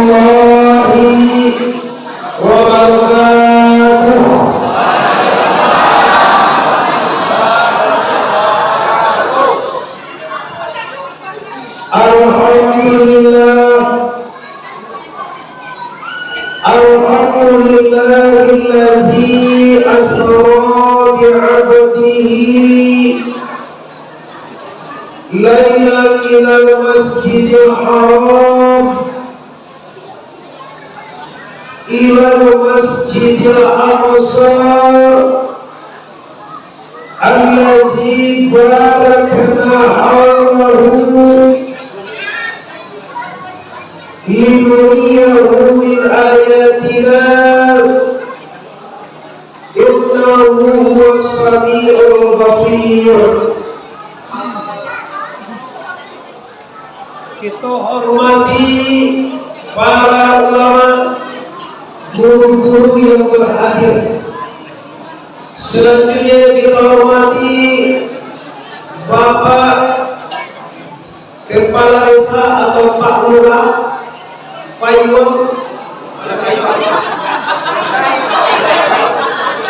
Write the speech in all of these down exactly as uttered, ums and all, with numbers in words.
warahmatullahi wabarakatuh. Alhamdulillah. Alhamdulillahillazi asra bi'abdihi lailan minal masjidil haram ilal masjidil aqsa allazi barakna haulahu linuriyahu min ayatina, innahu huwas samiul basir. Kito hormati para ulama, guru-guru yang berhadir. Selanjutnya kita hormati Bapak Kepala Desa atau Pak Lurah Payuang.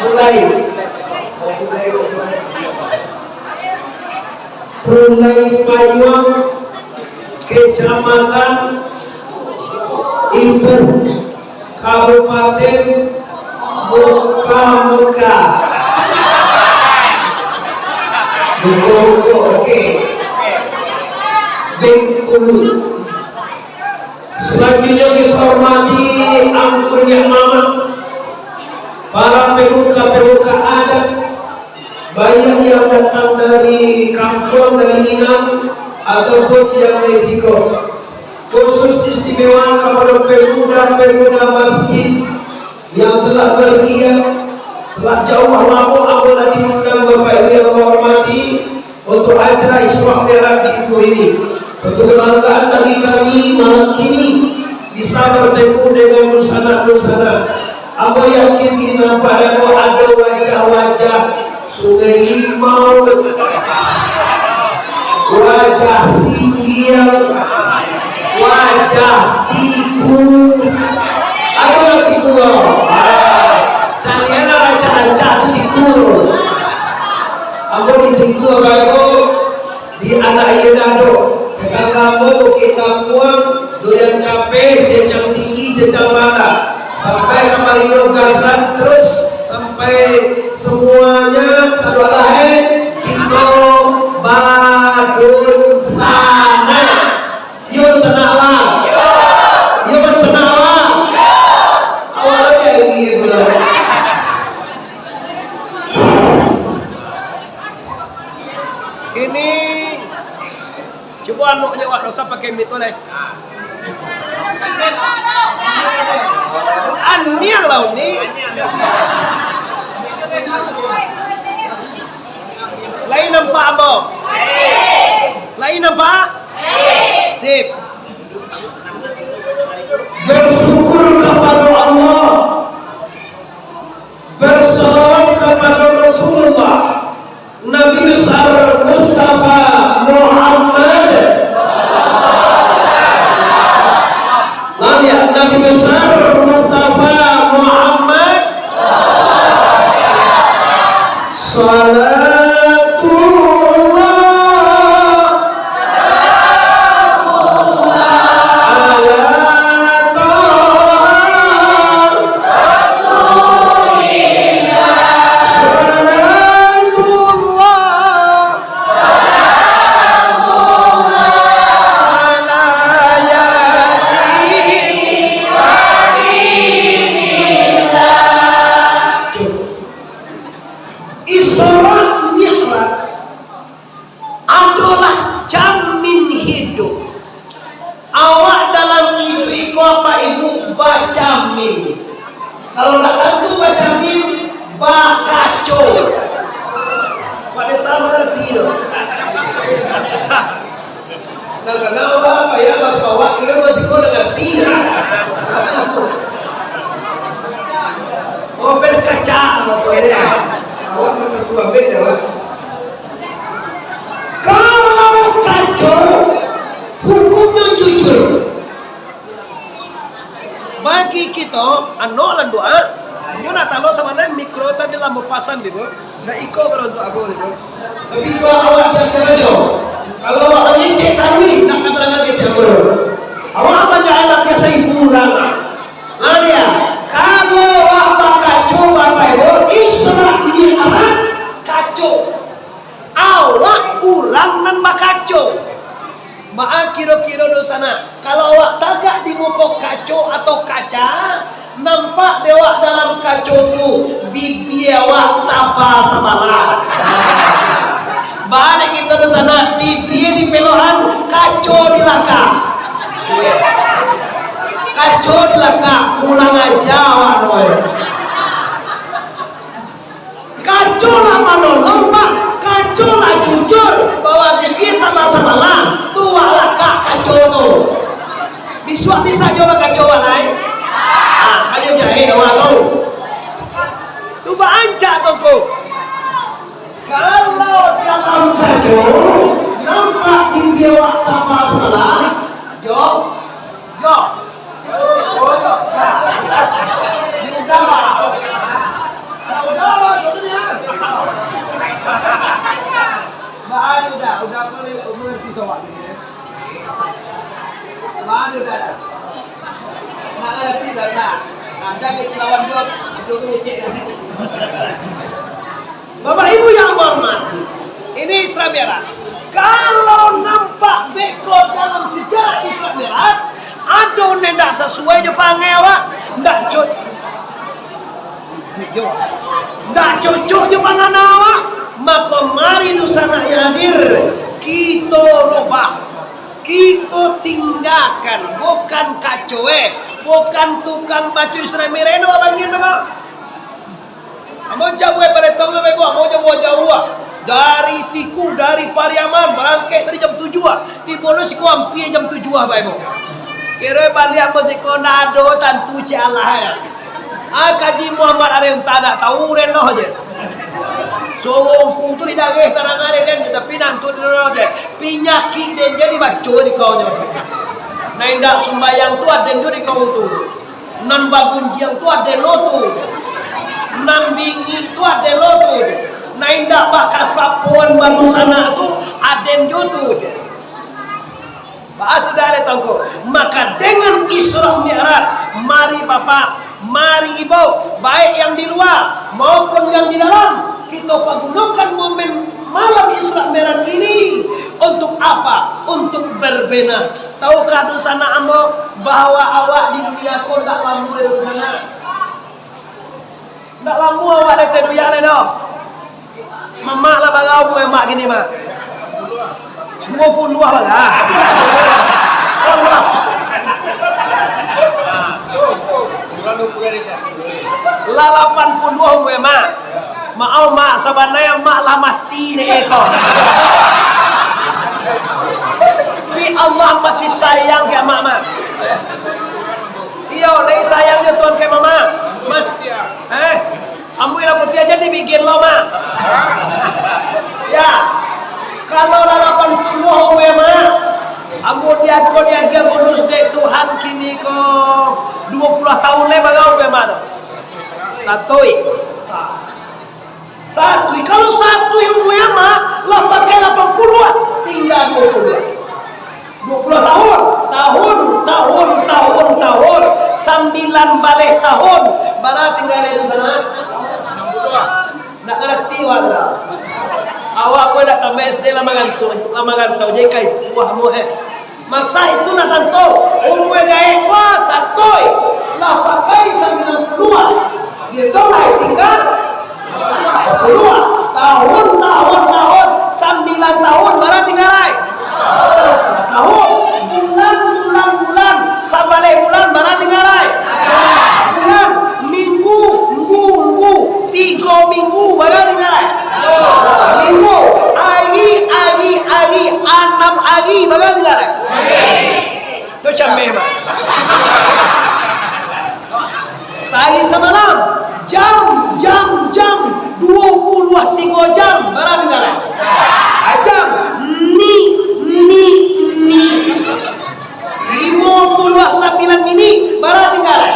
Mulai. Mulai Payuang, Kecamatan Ibu, Kabupaten Muka-Muka. Muka-Muka, oke. Bengkulu. Selanjutnya kita hormati angku niniak mamak, para pemuka-pemuka adat, baik yang datang dari kampuang, dari Minang, ataupun yang dari siko. Khusus istimewa kapada pemuda-pemuda masjid yang telah bergiat, setelah jauh lamo ambo lah diundang Bapak Ibu yang ambo hormati, untuk acara Isra Mi'raj di Ipoh ini. Suatu kebanggaan bagi kami malam kini bisa bertemu dengan dunsanak-dunsanak. Ambo yakin di nampak ado, ado wajah-wajah Sungai Limau, wajah Singgiang, wajah Tiku. Ado lah Tiku, ah. Calianlah rancak-rancak tu Tiku tu. Ambo di Tiku, ambo di anak iyo dado. Tetangga ambo Bukik Kampuang, Durian Kapeh, Cecang Tinggi, Cecang Bata. Sampai kamari yo gasan terus sampai semuanya sadoalahe kito badunsanak. Iyo badunsanak lah. Iyo badunsanak lah. Awak lagi ini, gitu. Kini, cubo anak jawab dosa pakai mic tu, lai. Aniang lah, Uni. Lai nampak ambo? Lai nampak? Sip. Bersyukur kepada Allah. Bersalawat kepada Rasulullah, Nabi besar Mustafa Muhammad. Lah, ya, Nabi besar Mustafa Muhammad. Salatullah. Isra Mi'raj adolah jamin hiduik. Awak dalam iduik iko, Apak Ibu, bajamin. Kalau ndak tantu bajamin, bakaco. Pada sama arti tu. Nah, kenapa apa ya, Mas, awak kira masih kau dengan tia? Oh, berkaca maksudnya. Awak memang tua beda, Pak. Kalau kaco, hukumnya jujur. Kito, anok landuak, ah. Mun nak talok sabananyo mikro tadi lah mapasan, Ibu. Nak iko kalau untuk aku, Ibu. Tapi kalau awak diam-diam aja. Kalau awak mangecek taruih, nak kabarangkali kecek aku dulu. Awak banyak anak biasa ibu urang. Ah, lihat. Kalau awak bakaco, Bapak Ibu, Isra Mi'raj kaco. Awak urang nan bakaco. Baa kiro-kiro dunsanak, kalau awak tagak di muko kaco atau kaca, nampak dek awak dalam kaco tu, bibia awak taba sabalah. Baa dek kito dunsanak, bibia dipelokan, kaco dilakak. Kaco dilakak, kurang aja awak namonyo. Kaco lah manolong, Pak. Kaco lah jujur, bahwa bibia taba sabalah, tu wak lakak kaco tu. Bisuak bisa juo bakaco wak lai? Ah, kayo jahek wak tu. Tu baancak tu ko. Kalau dalam kaco, nampak bibia wak taba sabalah, jo, jo. Bapak Ibu yang hormat, ini Isra Mi'raj. Kalau nampak beko dalam sejarah Isra Mi'raj, ado nan indak sasuai jo pangai awak, indak cocok, indak cocok jo pangana awak, mako mari dunsanak yang hadir, kito robah, kito tinggakan, bukan kaco, eh, bukan tukang baco Isra Mi'raj, no, abang ni, no. Ambo cabuik paretong tu, Bapak Ibu, ambo jauah-jauah. Dari Tiku, dari Pariaman, barangkek tadi jam tujuah ah. Tibo lo siko ampia jam tujuah ah, Bapak Ibu. Kiro baliak ambo siko ndak ado tantu, cek alah, ya. Ah, Kaji Muhammad Arif Unta ndak tahu, renoh je. Suruah ungku tu didareh tarang ari den, tapi nantu dulu je. Pinyakik den je dibaco di kau je. Nah, indak sumbayang tu aden tu di kau tu. Nan bagunjiang tu aden lo tu je. Nan bingik tu aden lo tu je. Nan indak bakasapoan badunsanak tu aden jo tu je. Baa sudah lai tongko. Maka dengan Isra Mi'raj, mari Bapak, mari Ibu, baik yang di luar maupun yang di dalam, kito pagunokan momen malam Isra Mi'raj ini untuk apa? Untuk berbenah. Tahukah dunsanak ambo bahwa awak di dunia ko ndak lamo, dunsanak? Ndak lamo awak di ateh dunia lai doh. Mamak lah bara umua Mak kini, Mak? Duo puluah bara. Lah lapan puluah umua Mak. Maoh, Mak, sabananyo Mak lah mati dek iko. Tapi Allah masih sayang ka Mak, Mak. Iyo, lai sayang jo Tuhan ka Mak, Mak. Mas, eh, ambo lah putiah jadi bikin lo, Mak. Ya, kalau lah lapan puluah umua Mak, ambo diako diagiah bonus dek Tuhan kini ko duo puluah tahun lai bara umua Mak tu. Satu. Satu, kalau satu umua Mak, lah pakai lapan puluah, tingga duo puluah. Duo puluah tahun, tahun, tahun, tahun, tahun, sambilan baleh tahun, bara tingga di sana? Ndak ngarati awak tu doh. Awak pun ndak tambah S D lah marantau, lah marantau je ka ipuah mu, eh. Masa itu nan tantu, umua gaek ko satu, lah pakai sambilan puluah. Dietong lai tingga sapuluah. Tahun, tahun, tahun, sambilan tahun, bara tingga lai? Satahun. Bulan, bulan, bulan, sabaleh bulan, bara tingga lai? Bulan, minggu, minggu, minggu, tigo minggu, bara tingga lai? Minggu, ari, ari, ari, anam ari, bara tingga lai? Tu cameh, Mak. Sahari samalam, jam, jam, jam, duo puluah tigo jam, bara tingga lai? Ah, jam, ni, ni, ni. Limo puluah sambilan minit, bara tingga lai?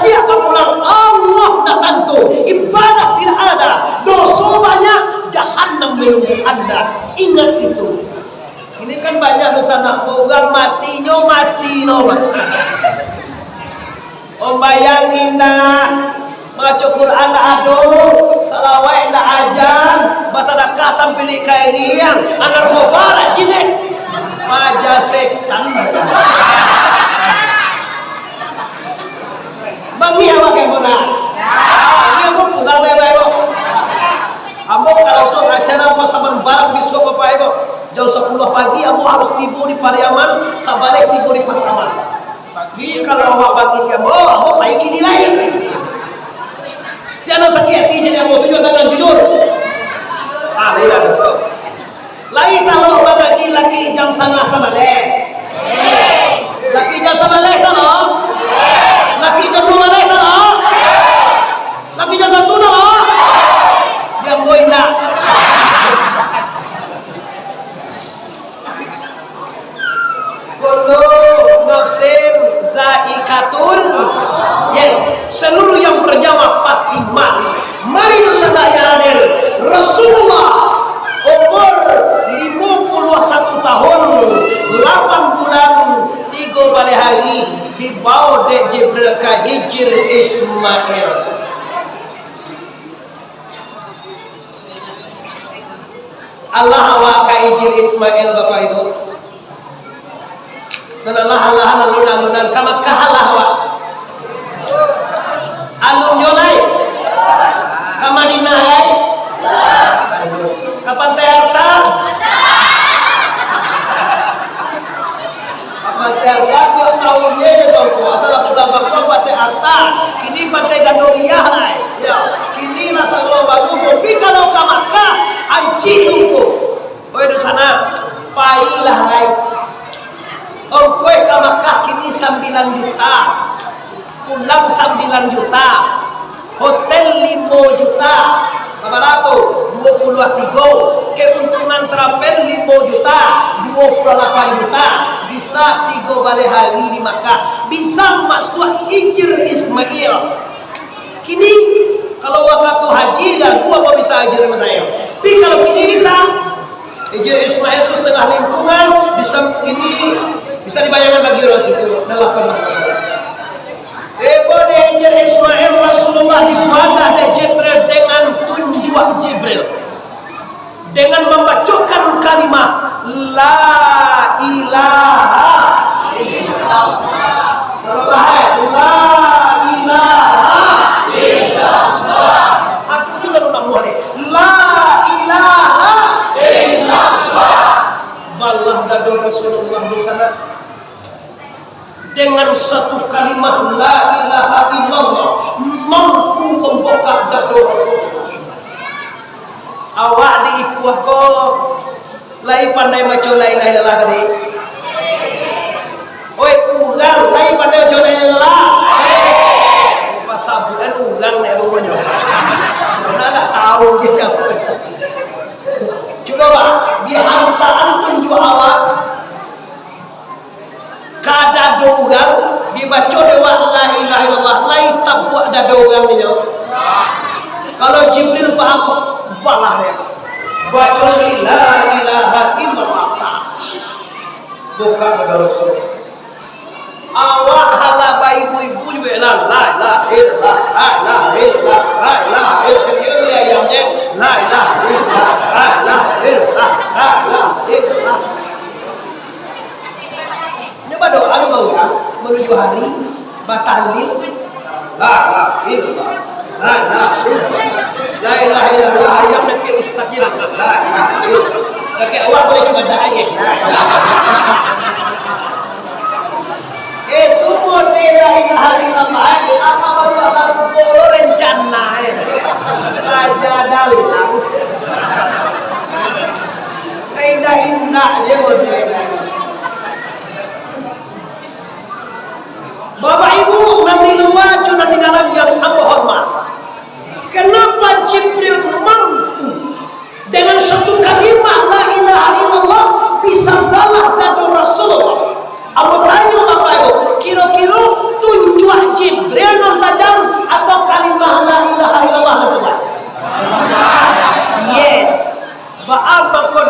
Dia akan pulang, Allah dah tantu, ibadah tidak ada, doso banyak, jahanam menunggu anda. Ingat itu. Ini kan banyak dosa nak urang matinyo mati lo. Ombayang indak, maco Quran ndak ado, salawat ndak ajan, basadakah sampilik kariang, narkoba ndak cinek. Raja setan. Bangih awak ka ambo nak? Bangih ambo pulang lai, Bapak Ibu. Ambo kalau suruh acara pasaman barang bisuak, Bapak Ibu, jam sapuluah pagi ambo harus tibo di Pariaman, sabaleh tibo di Pasaman. Jadi kalau awak bangih ka ambo, ambo pai kini lai. Sia nan sakik ati jadi ambo, tunjuak tangan, jujur. Ah, lai lah. Lai talok mangaji laki jam sangah sabaleh? Laki jam sabaleh talok? Laki jam duo baleh talok? Laki jam satu talok? Di ambo indak. Kullu nafsin zaikatul, yes, seluruh yang bernyawa pasti mati. Mari bersama yang hadir, Rasulullah umur limo puluah satu tahun, lapan bulan, tigo baleh hari, dibawa dek Jibril ka Hijir Ismail. Alah awak ka Hijir Ismail, Bapak Ibu. Nan alah-alahan, alun-alunan, ka Makkah alah awak. Alun jo lai. Ka Madinah lai. Ka Pantai Arta. Ka Pantai Arta tiok taun je, je tahu ko. Asal aku dah bakuah Pantai Arta. Kini Pantai Gandoriah lai. Ya. Kini lah sagalo bagus. Tapi kalau ka Makkah, ancik lupo. Oi, di sana, pailah lai. Ongkoh ka Makkah kini sambilan juta. Pulang sambilan juta. Hotel limo juta. Sabarapo tu? Duo puluah tigo. Keuntungan travel limo juta. Duo puluah lapan juta. Bisa tigo baleh hari di Makkah. Bisa masuak Hijir Ismail. Kini, kalau wakatu haji, ragu apo bisa Hijir Ismail. Tapi kalau kini bisa, Hijir Ismail tu satangah lingkungan, bisa ini, bisa dibayangkan bagi urang situ, dalapan ratus. Ibo di Hijir Ismail, Rasulullah dipadah dek Jibril dengan tunjuak Jibril. Dengan mambacokan kalimah La ilaha illallah. Salah, eh? La ilaha illallah. Aku juga lupa mulai. La ilaha illallah. Balah dado Rasulullah di sana. Dengan satu kalimah La ilaha illallah, mampu mambukak dado Rasulullah. Awak di Ipuah ko lai pandai maco La ilaha illallah tadi? Oi, urang lai pandai maco La ilaha illallah? Pasabukan urang nek babanyo. Mana ndak tahu je. Cubo, Pak, di hantaan tunjuak awak. Ka dado urang, dibaco dek awak La ilaha illallah, lai tabuak dado urang inyo. Kalau Jibril baangkok, balah dek. Baco sakali La ilaha illallah. Bukak sagalo suruah. Awak halah baibu-ibu juo lah, La ilaha illallah, La ilaha illallah, La ilaha illallah. Dia beli ayamnya, La ilaha illallah, La ilaha illallah, La ilaha illallah. Nyo badoa dulu urang, manuju hari, batahlil. La ilaha illallah. La ilaha illallah. La ilaha illallah. Ayam dakek ustaz je lah. La ilaha illallah. Dakek awak boleh cuma dak aja. La ilaha illallah. Itu model la ilaha illallah. Apa bahasa satu polo rencana, eh. Raja Dalang. Indak-indak je model. Bapak Ibu, nan di lua jo nan di dalam yang ambo hormat, kenapa Jibril mampu dengan satu kalimah la ilaha illallah bisa balah dado Rasulullah? Ambo tanyo Bapak Ibu, kiro-kiro tunjuak Jibril no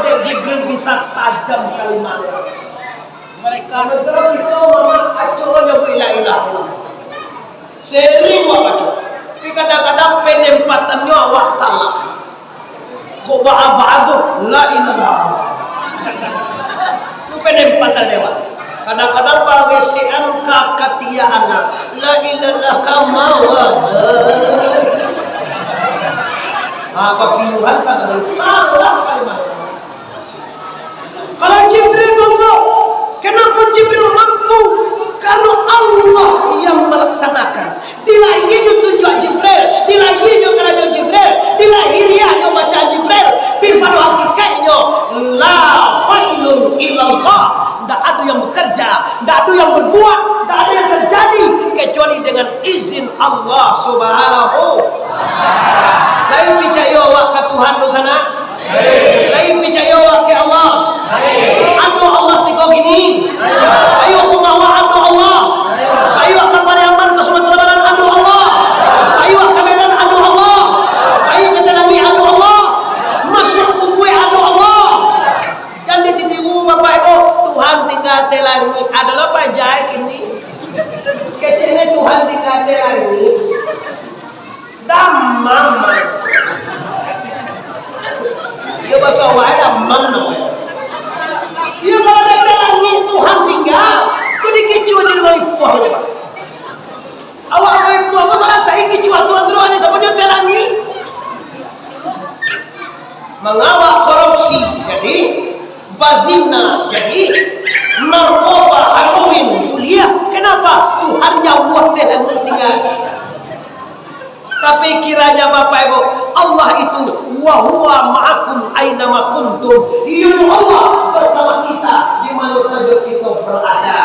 Dek Jibril bisa tajam kalimat. Mereka negara kita, mama, acok nyabuik la ilaha illallah. Sering awak baco. Tapi kadang-kadang penempatannyo awak salah. Kok baa-baa tu? La ilaha. Tu penempatan lewat. Kadang-kadang bagesekan ka katiak anak. La ilaha kama wada. Ah, papiluhan kadang salah kalimat. Kalau Jibril mangko, kenapa Jibril mampu? Karena Allah yang melaksanakan. Di lahia nyo tunjuak Jibril, di lahia nyo karajo Jibril, di lahiriah nyo bacaan Jibril, tapi pado hakikatnyo, la fa'ilun illallah, ndak ado yang bekerja, ndak ado yang berbuat, ndak ado yang terjadi, kecuali dengan izin Allah Subhanahu. Lain picayo awak ka Tuhan tu sana? Lai picayo ka Allah? Ado Allah siko kini? Ayo ka Bawah, ado Allah. Ayo ka Pariaman, ka Sumatera Barat, ado Allah. Ayo ka Medan, ado Allah. Ayo ka Telangi, ado Allah. Masuak kubua, ado Allah. Jan dititiwu Bapak Ibu, Tuhan tingga di langik. Ado lah pajai kini. Keceknyo Tuhan tingga di langik. Damam. Iyo, baso awak damam namonyo. Iyo, kalau ado di langik Tuhan tingga, tu dikicua jadi urang ipuah je, Pak. Awak urang ipuah tu salasai kicua Tuhan tu, ado samonyo di langik. Mangawak korupsi, jadi bazina, jadi narkoba, heroin, kuliah. Kenapa? Tuhan jauah di langik tingga. Tapi kiranya Bapak Ibu, Allah itu, "Wa huwa ma'akum aina ma kuntum." Iyo, Allah bersama kita di mana saja kita berada.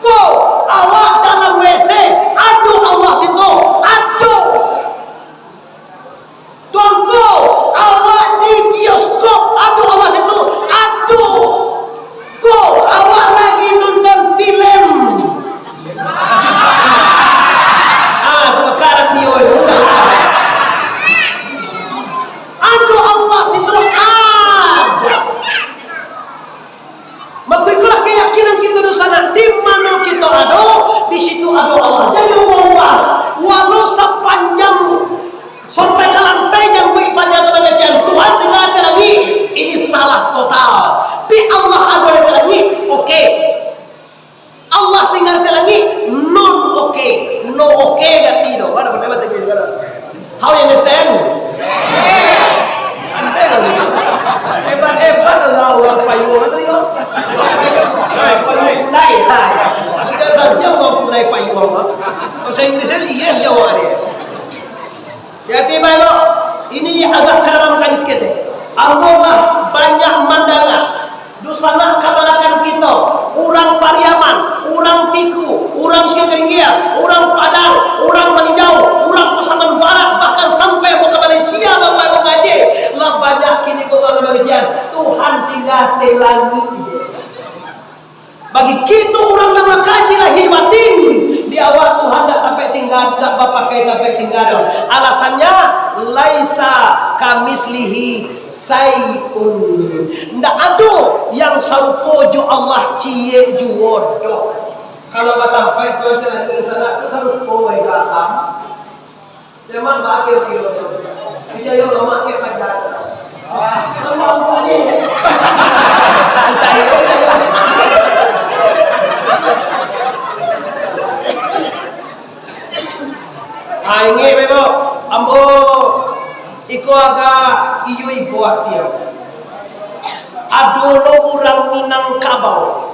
Ko, awak dalam W C, ado Allah situ, ado. Tuangku, awak di bioskop, ado Allah situ, ado. Ko, awak lagi nonton film. Ah, tu bakal rasio. Ado Allah situ, ado. Mako, ikolah keyakinan kito di sana, di mano kito ado, di situ ado Allah. Jan diubah-ubah. Walau sapanjang sampai ka lantai jangguik panjang tu bagajian, Tuhan tingga di langik, ini salah total. Tapi Allah ado di langik, oke. Allah tingga di langik, non oke. No oke gati tu. Mana pandai bahasa Inggris sekarang? How you understand? Yes. Pandai lah sikit. Hebat-hebat lah urang payuang tadi, kau. Payuang pulai, hai. Kita saja urang pulai payuang, kau. Bahasa Inggrisnya yes jawab dia. Jadi, baiklah. Ini agak ka dalam kaji saketek. Ambo lah banyak mandanga. Dunsanak kamanakan kito, urang Pariaman, urang Tiku, urang Sungai Karinggiang, urang Padang, urang Maninjau, urang Pasaman Barat, bahkan sampai ka Malaysia, Bapak Ibu ngajih, lah banyak kini ko urang bagajian, Tuhan tingga di langik. Bagi kito urang nan makaji lahia batin, di awak Tuhan dak tampek tingga, dak bapakai tampek tingga doh. Alasannyo, laisa kamislihi syai'un. Ndak ado yang sarupo jo Allah ciek juo doh. Kalau batampek tu, ente lagi sanak tu sarupo, eh, gatam. Memang bakil kilo tu. Picayo lo makai pajar. Nampak muka ni. Santai, santai. Ah, ingek, Bebo. Ambo iko agak iyo ibo ati ambo. Ado lo urang Minangkabau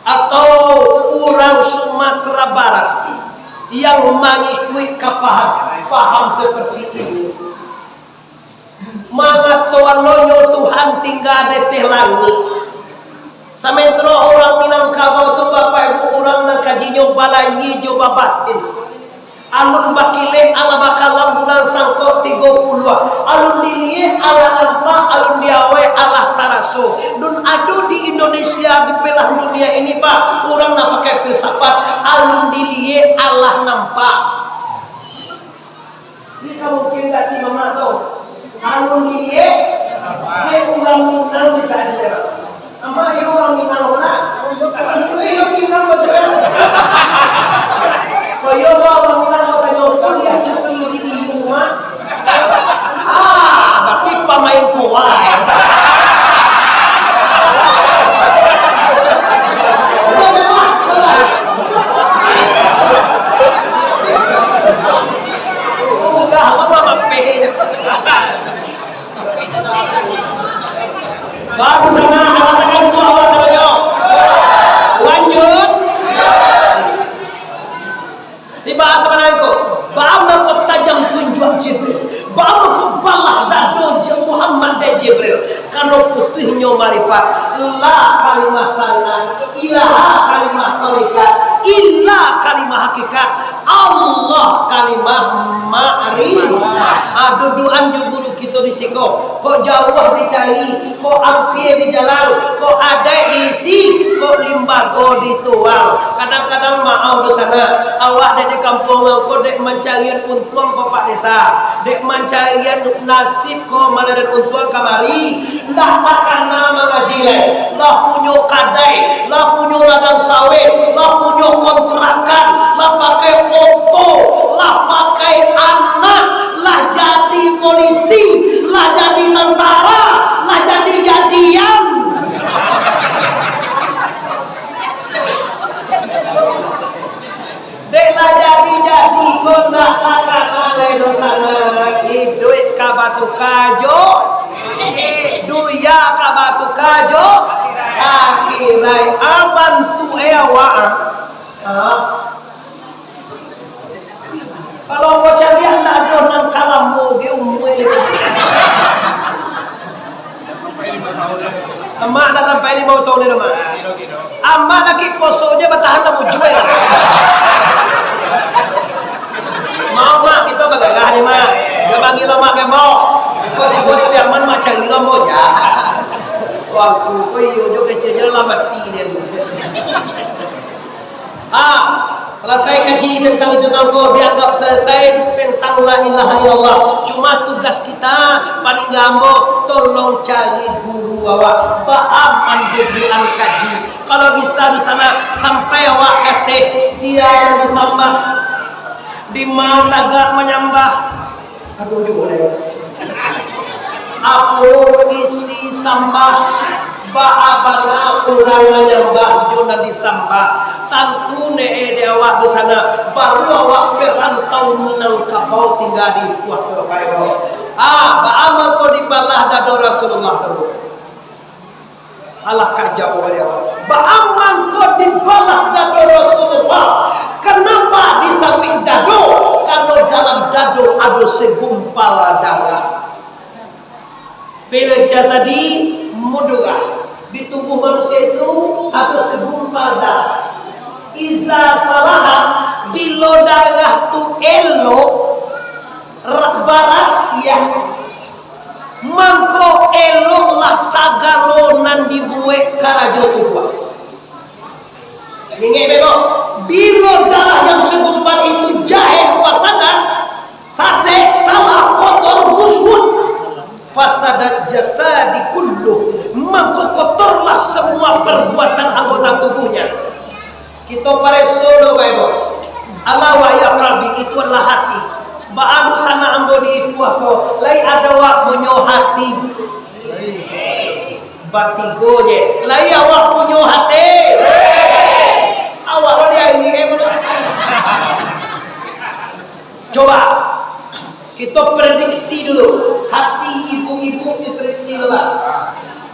atau urang Sumatera Barat yang mangikuik ka paham, paham seperti ini. Mangatoan lo nyo Tuhan tingga di ateh langik. Samantaro urang Minangkabau tu, Bapak Ibu, urang nan kajinyo balahia jo babatin. Alun bakilek alah bakalam bulan sangko tigo puluah. Alun diliek alah nampak, alun diawai alah taraso. Dun ado di Indonesia, di belahan dunia ini, Pak, urang nan pakai filsafat, alun diliek alah nampak. Ini ka mungkin ka si mamak tu. Alun diliek, dek urang Minang di Kalau putuihnyo marifat, la kalimah salah, ilaha kalimah hakikat, illa kalimah hakikat, Allah kalimah ma'rifat. Ah, dudukan jo guru kito di siko, kok jauah dicari, kok ampia di jalan, kok adaik diisi, kok limbago dituang. Kadang-kadang maaf dunsanak, awak dek di kampuang ko dek mancarian untuang ko Pak Desa, dek mancarian nasib ko maladan untuang kamari, ndak takana mangaji lai, lah punyo kadai, lah punyo ladang sawit, lah punyo kontrakan, lah pakai oto, lah pakai anak, lah jadi polisi, lah jadi tantara, lah jadi jadian. Dek lah jadi-jadi ko ndak takana lai dunsanak, iduik ka batuka jo, dunia ka batuka jo, akhirat. Aban tu eh awak, ah. Ah. Kalau ambo caliak, ndak ado nan ka lamo ge umua ni. Amak ndak sampai limo taun ni doh, Mak. Amak lagi poso je batahan lah bujua ya. Mau, Mak, kito bagarah ni, Mak. Jan panggil Amak ke, Mak. Iko tibo di Piaman, Mak, cari lo, Mak, ja. Wah, ko iyo jo kecil je lah mati dia ni. Ah, salasai kaji tantang itu nangko, dianggap salasai tantang la ilaha illallah. Cuma tugas kita, paningga ambo, tolong cari guru awak, baa mandudukan kaji. Kalau bisa di sana, sampai awak kateh, sia nan disambah, di ma tagak manyambah. Aduh, juo deh. Apo isi sambah? Baa bana urang manyambah jo nan disambah? Tantu ne-e dek awak di sana, baru awak perantau Minangkabau tingga di Puah Bapak Ibu. Ah, baa mangko dibalah dado Rasulullah tu? Alah, ka jauah dari awak. Baa mangko dibalah dado Rasulullah? Kanapa disabuik dado? Karano dalam dado ado segumpal darah. Fil jasadi mudghah. Di tubuh manusia itu ado segumpal darah. Iza salaha, bilo darah tu elok, ra-, barasiah, mangko eloklah sagalo nan dibuek karajo tubuah. Ingek beko, bilo darah yang segumpal itu jahek, fasadat, sasek, salah, kotor, busuk, fasadat jasadi kulluh, mangko kotorlah semua perbuatan anggota tubuhnya. Kito pareso do, Bapak Ibu. Ala wa hiya qalbi, itu adalah hati. Baa dunsanak ambo di Ipuah ko, lai ado awak punyo hati? Batigo je. Lai awak punyo hati? Awak lo di aia, eh, bodoh. Coba, kito prediksi dulu. Hati ibu-ibu diprediksi dulu, Pak.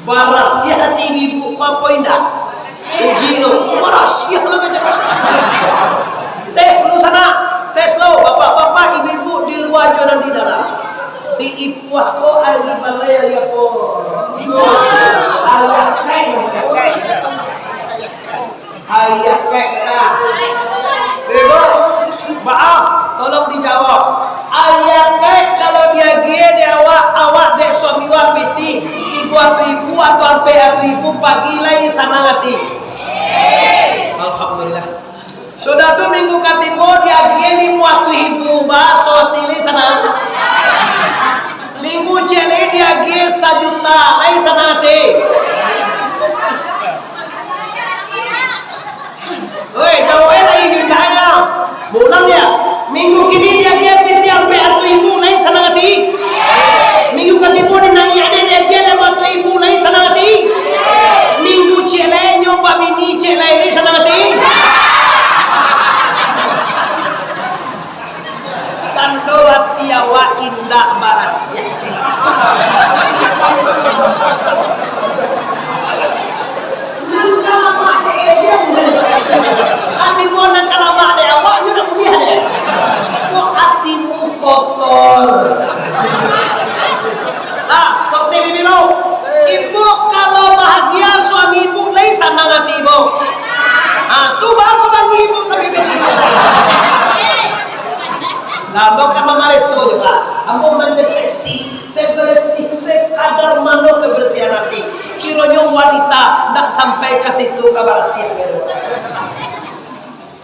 Barasiah hati ibu-ibu ko apo indak? Uji dulu. Barasiah lah kecek. Tes dulu sana. Tes lo, bapak-bapak, ibu-ibu di lua jo nan di dalam. Di Ipuah ko ari balai, ari apo? Ari akai. Ari akai lah. Eh, bos, maaf, tolong dijawab. Ari akai kalau diagiah dek awak, awak dek suami awak pitih, tigo ratuih ribu atau ampek ratuih ribu, pagi lai sanang ati? Alhamdulillah. Sudah tu minggu katibo diagiah limo ratuih ribu, baso ati lai sanang? Minggu ciek lai diagiah sajuta, lai sanang ati? Oi, jawab lai jutaan. Ulang ya. Minggu kini diagiah pitih ampek ratuih ribu, lai sanang ati? Minggu katibo dinaiak dek diagiah limo ratuih ribu, lai sanang ati? Minggu ciek lai nyo babini ciek lai, lai sanang ati? Tando ati awak indak barasiah. Nan ka lamak dek e, ati mo nan ka lamak dek awak, nyo nak buliah dek. Kok atimu kotor? Lah, seperti bibi lo. Nah, ambo kan mamareso jo, Pak. Ambo mandeteksi sebersih, sekadar mano kebersihan hati. Kironyo wanita ndak sampai ka situ ka barasiah, gitu.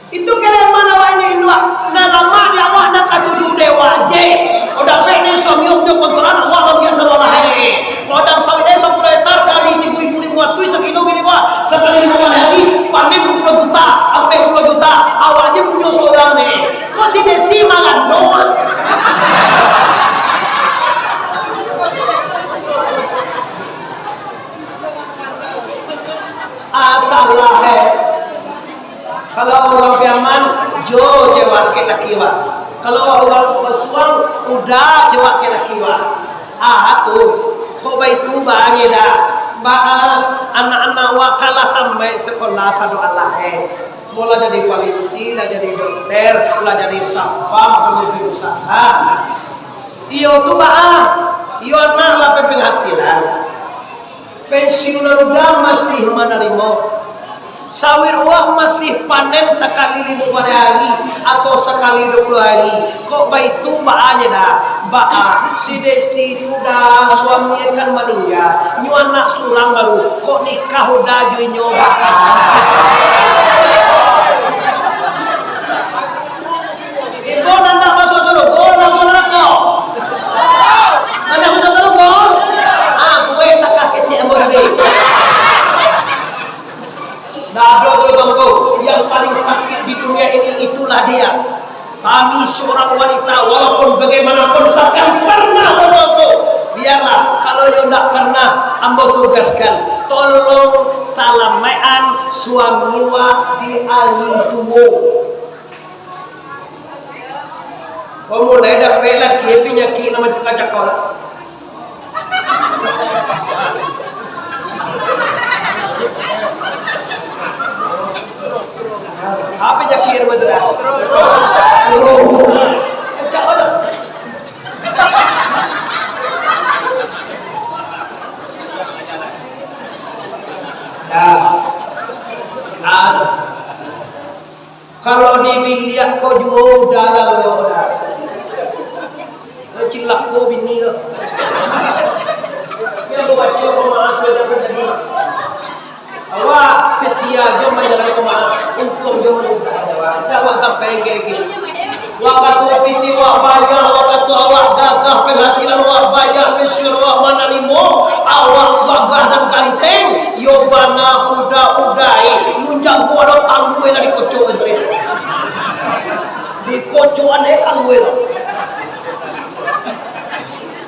Itu kelebihan awak ini, induak. Nah, lamak di awak nak katuju dewek je. Kok dapek ni suami punyo kontrakan, awak ambiak sabalah ni. Ladang sawit dek sapuluh hektar kali tigo ribu limo ratuih sakilo gini, Pak. Sakali limo baleh hari, panen dua puluh juta, ampek puluh juta. Awak je punyo surang ni. Kok si Desi marando? Ah, salah, eh. Kalau urang Piaman, jo cewek laki wak. Kalau urang Basuang, uda cewek laki wak. Ah, tu. Kok baitu baa nyo dah? Baa, anak-anak wak kan lah tamaik sekolah sado alah, eh. Mo lah jadi polisi, lah jadi dokter, lah jadi satpam, pemimpin usaha. Iyo tu baa, iyo anak lah penghasilan. Pensiunan uda masih manarimo. Sawit wak masih panen sakali limo baleh hari atau sakali dua puluh hari. Kok baitu baa nyo dah? Baa, si Desi tu dah suami kan maningga. Nyo anak surang baru. Kok nikah uda jo inyo baa? Ibo nan nak masuak sarugo, nan masuak narako? Nan nak masuak sarugo? Ah, gue takah kecek ambo tadi. Dah, bro, bro, bro, bro. Yang paling sakit di dunia ini itulah dia. Tangis seorang wanita, walaupun bagaimanapun, takkan pernah, bro, bro, bro. Biarlah, kalau yo ndak pernah, ambo tugaskan. Tolong salamaik-an suami wak di ari tuo. Pamulai dapek laki pinyakik nan macam kacau lah. Apo pinyakik nan macam tu dah? Kacau lah. Dah. Dah. Kalau di biliak ko juo uda lalok dah. Cilako bini ko. Yang babaco pamahasan dah tadi. Awak setia jo manjalankan pamahasan, untuak jo manjalankan pamahasan. Awak sampai kayak gini. Wakatu pitih wak banyak, wakatu awak gagah, penghasilan wak banyak, pensiun wak manarimo, awak gagah dan ganteng, yo bana uda-uda, eh, mun jago ado talua lah dikocok sakali. Dikocok ane talua.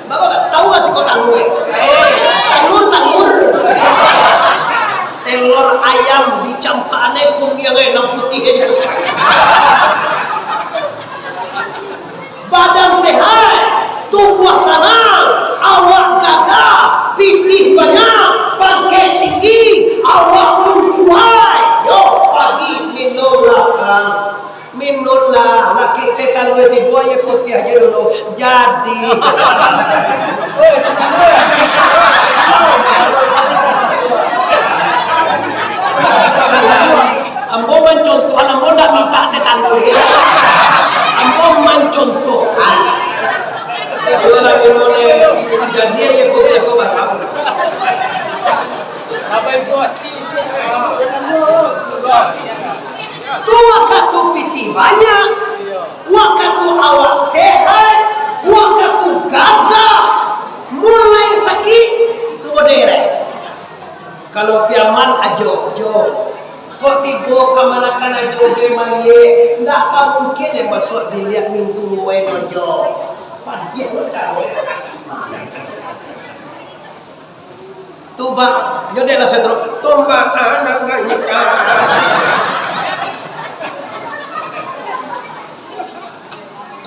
Bapak tahu nggak sih kok talua? Talur, talur. Telur ayam dicampak ane kuning, eh, nan putih, eh, dikocok. Badan sehat, tubuah sanang, awak gagah, pitih banyak, pangkek tinggi, awak pun kuaik. Yo, pagi minumlah, Kang. Minumlah, laki teh talua tibo, aia putiah aja dulu. Jadi. Ambo mancontohan, ambo ndak mintak teh talua. Ambo mancontohan. Iyo lah, iyo lah. Jadi, aia putiah ko banyak. Tu wakatu pitih banyak, wakatu awak sehat, wakatu gagah, mulai sakik, tu baderek. Kalau Piaman ajo, jo. Kok tibo kamanakan ajo je maliek, ndak ka mungkin eh masuak biliak mintu luwai ajo. Padiah lo caro eh. Tuba, yo dek lah setro. Tuba anak ganyika.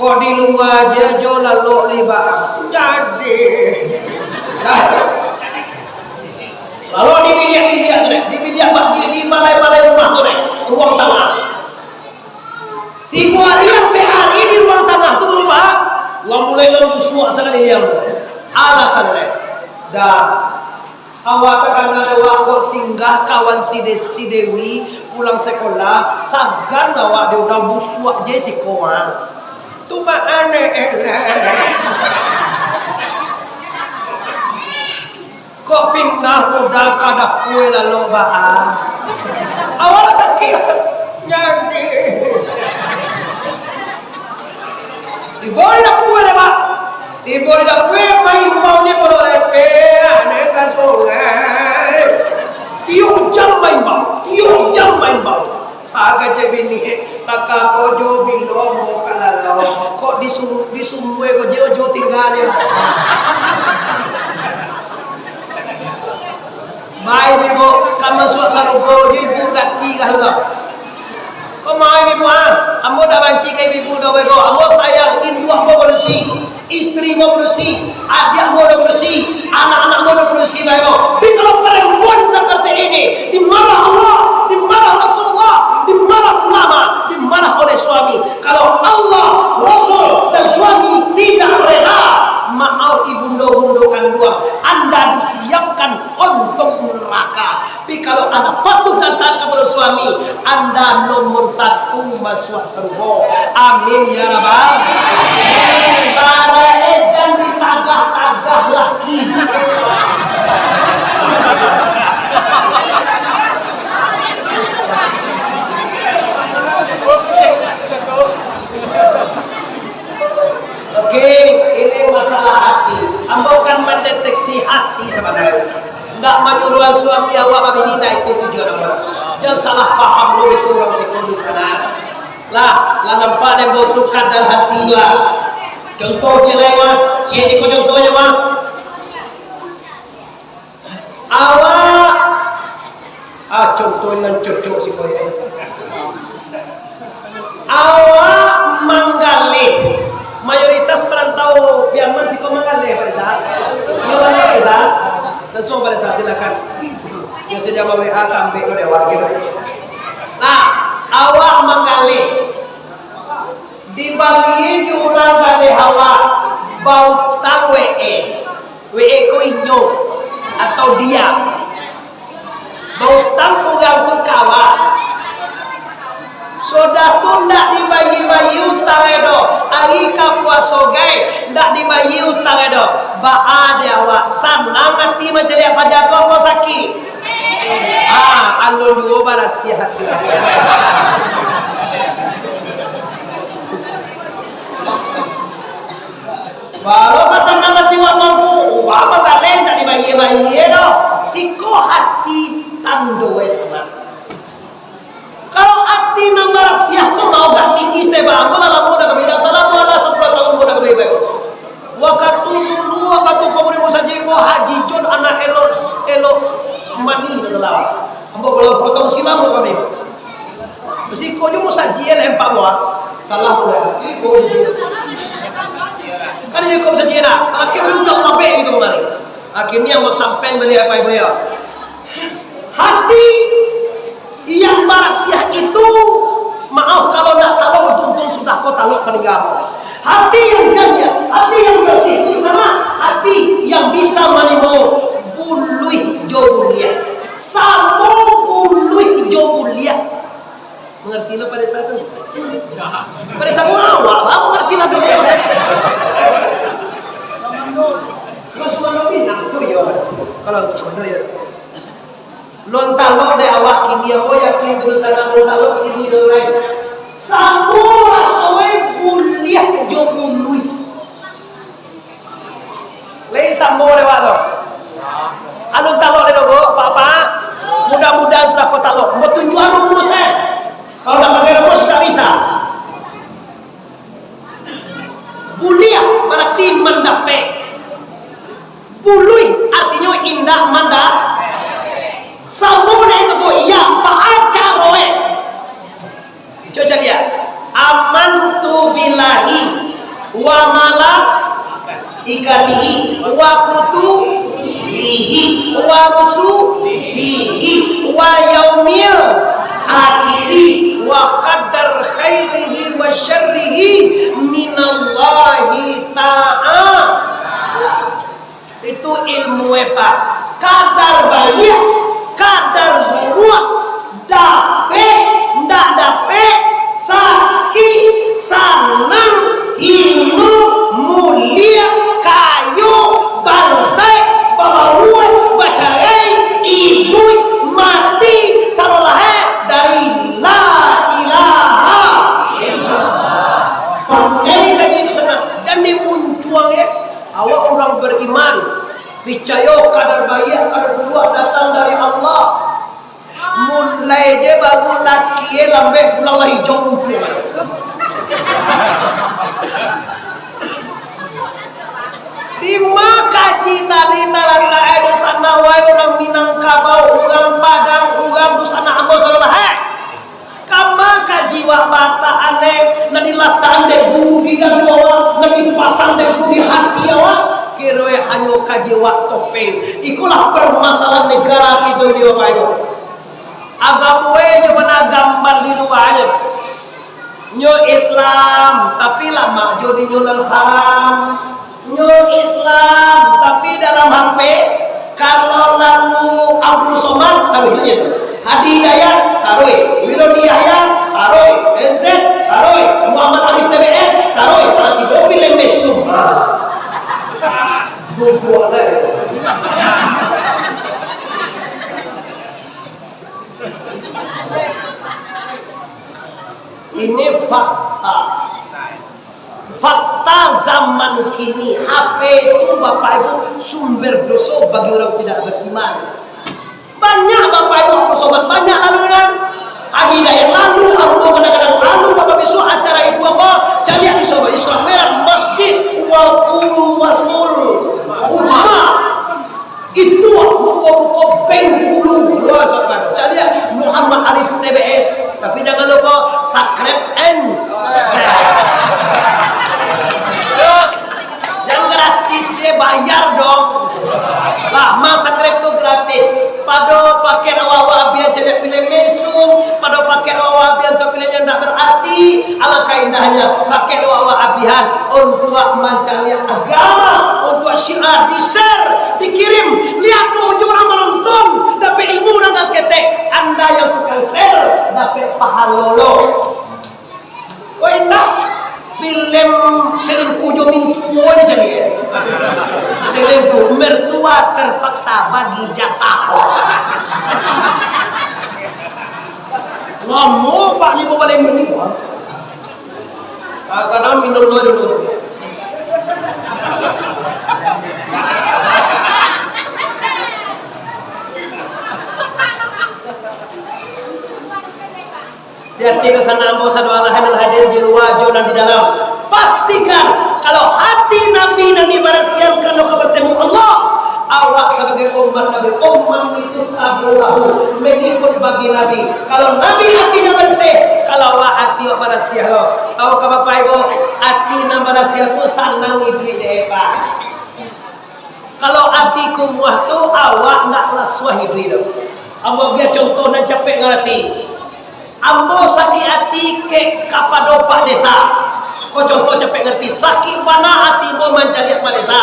Kok di lua je jo lalok liba. Jadi. Dah. Lalok di biliak-biliak tu deh, di biliak ba-, di, di balai-balai rumah tu deh, ruang tangah. Tigo ari ampek ari di ruang tangah tu barubah. Lah mulai lah busuak sakali liang tu. Alasan deh. Dah. Awak takana dek awak kok singgah kawan si De-, si Dewi pulang sekolah, sagan awak dek udah busuak je siko, ah. Tu baa nyo, eh? Kok pindah budak ka dapua lalu baa? Awak sakik. Jadi. Tibo di dapua lai, Pak. Tibo di dapua, maimbau je pado lepeh, aneh ka sungai. Tiok jam maimbau, tiok jam maimbau. Agak je bini, taka ko jo bilo mo ka lalau. Kok di sum-, di sumua ko je jo tingga lai. Baik, Ibu, ka masuak sarugo jo ibu gati ka tu. Kok main ibu, ah? Ambo dak banci ka ibu doh, bego. Ambo sayang, induak ambo barusi, istri ambo barusi, adiak ambo dak barusi, anak-anak ambo dak barusi, bego. Tapi kalau perempuan seperti ini, dimarah Allah, dimarah Rasulullah, dimarah ulama, dimarah oleh suami. Kalau Allah, Rasul, dan suami tidak reda, maaf ibundo-bundo kanduang, anda disiapkan untuk neraka. Tapi kalau anda patuh dan taat kepada suami, anda nomor satu masuak sarugo. Amin ya rabbal. Sarae jan ditagah-tagah laki. Oke, ini masalah hati. Ambo kan mendeteksi hati sabananyo. Ndak manyuruah suami awak babini, ndak itu tujuan ambo. Jan salah paham lo itu urang siko di sana. Lah, lah nampak dek ambo tu kadar hati tu lah. Contoh ciek lai mah, ciek iko contohnyo mah. Awak, ah, contoh nan cocok siko yo. Awak manggaleh, mayoritas parantau Piaman siko manggaleh, Pak Desa. Iyo, Pak Desa. Langsuang, Pak Desa, silakan. Yo, sadia ma-W A, tambek lo di awak, gitu. Nah, awak manggaleh. Dibali di urang galeh awak, bautang W E. W E ko inyo atau dia. Bautang urang tu ka awak. Sudah tu ndak dibayia-bayia utang e doh. Ari ka puaso gai, ndak dibayia utang e doh. Baa dek awak, sanang ati mancaliak paja tu apo sakik? Ah, alun juo barasiah ati. Baru pasangan ati wak mampu, wak bagaleng, ndak dibayia-bayia doh. Siko hati tando e sanang. Kalau ati nan barasiah ko mau gak tinggi, sete ba, ambo lah lamo dah kami dah. Salah, ambo lah sapuluah tahun ambo dah kami baik. Wakatu dulu, wakatu pangurus musajik ko Haji John anak elok, elok mani, kata lah. Ambo kalau potong silang ko kami. Siko jo musajik lah empat buah. Salah pula. Iko je. Kan iko musajik nak. Tarakhir dulu jam sampai itu kemarin. Akhirnya ambo sampai beli apa ibu ya. Hati yang barasiah itu, maaf kalau ndak talok, untung-untung sudah ko talok paningga. Hati yang janiah, hati yang barasiah itu sama hati yang bisa manimo buluih jo buliah. Samo buluih jo buliah. Mangarati lah Pak Desa tu. Pak Desa ko awak, baru mangarati lah tu. Kalau sudah Minang tu yo. Kalau sudah yo. Lon talok dek awak kini, ambo yakin tu sanang lon talok kini dek lai. Samo raso e buliah jo buluih. Lai samo dek awak tu. Alun talok lai doh, Pak, Pak. Mudah-mudahan sudah ko talok. Ambo tunjuak rumus e. Kalau ndak pakai rumus, ndak bisa. Buliah bararti mandapek. Buluih artinyo indak manda-, samo nan itu ko, iya, baa caro e. Cubo caliak. Amantu billahi wa malaikatihi wa kutubihi wa rusulihi wa yaumil akhiri wa qadar khairihi wa syarrihi minallahi ta'ala. Itu ilmu e, Pak. Kadar baiak, kadar buruak, dapek, ndak dapek, sakik, sanang, Awak urang bariman, picayo kadar baiak, kadar buruak datang dari Allah. Mulai je baru laki e lambek pulang lah ijau ujung. Dima kaji tadi talatak e di sana, wahai urang Minangkabau, urang Padang, urang Dusanak ambo sadolah, heh. Kama kaji wak bataan e, nan dilatakan dek guru di dado awak, nan dipasang dek guru di hati awak, kiro e hanyo kaji wak topeng. Ikolah parmasalahan nagara kito ini, Bapak Ibu. Agamo e nyo bana gambar di lua nyo. Nyo Islam, tapi lamak jo di nyo nan haram. Nyo Islam, tapi dalam H P, kalau lalu Abdul Somad, taruih je tu. Hadi Hidayat, taruih. Wilodi Yahya, taruih. M Z, taruih. Muhammad Arif T B S, taruih. Nah, tibo pilih mesum. Ah. Bubuak lah itu. Ini fakta. Fakta zaman kini, H P itu, Bapak Ibu, sumber doso bagi urang tidak bariman. Banyak, Bapak Ibu, Abdul Somad, banyak lalu nan. Hadi Hidayat lalu, ambo kadang-kadang lalu, Bapak, bisuak acara ibu ambo, caliak di Isra Mi'raj, masjid, wa qulu wasmul ummah. Itu muko-muko Bengkulu, Allahu Akbar. Caliak Muhammad Arif T B S, tapi jangan lupa subscribe and share. Yang gratis ye bayar dong. Lah, ma subscribe tu gratis. Pado paket awak-awak abihan caliak pilih mesum, pado paket awak-awak abihan tu pilih yang tak berarti. Alangkah indahnya paket awak-awak abihan untuak mancaliak agama, untuak syiar, di-share, dikirim. Lihat tu ujuang urang manonton, dapek ilmu urang ka saketek. Anda yang tukang share, dapek pahalo lo. Wah, indak. Filem selingkuh jo mintuo ni jadi, eh. Selingkuh, mertua terpaksa bagi jatah. Lamo, Pak, limo baleh minit, Pak. Ah, kadang minum dulu, dulu. Di ati ka sanak ambo sadoalahan nan hadir di lua jo nan di dalam. Pastikan, kalau hati Nabi nan dibarasiahan ka bartemu Allah, awak sabagai umat Nabi, umat itu tabi'uhu, mangikut bagi Nabi. Kalau Nabi ati nan barasiah, kalau awak ati awak barasiah lo. Tahu ka Bapak Ibu, ati nan barasiah tu sanang iduik dek, Pak. Kalau ati kumuah tu, awak ndak lah suah iduik tu. Ambo agiah contoh nan capek ngarati. Ambo sakik ati kek kapado Pak Desa. Ko contoh capek ngarati. Sakik bana ati ambo mancaliak Pak Desa.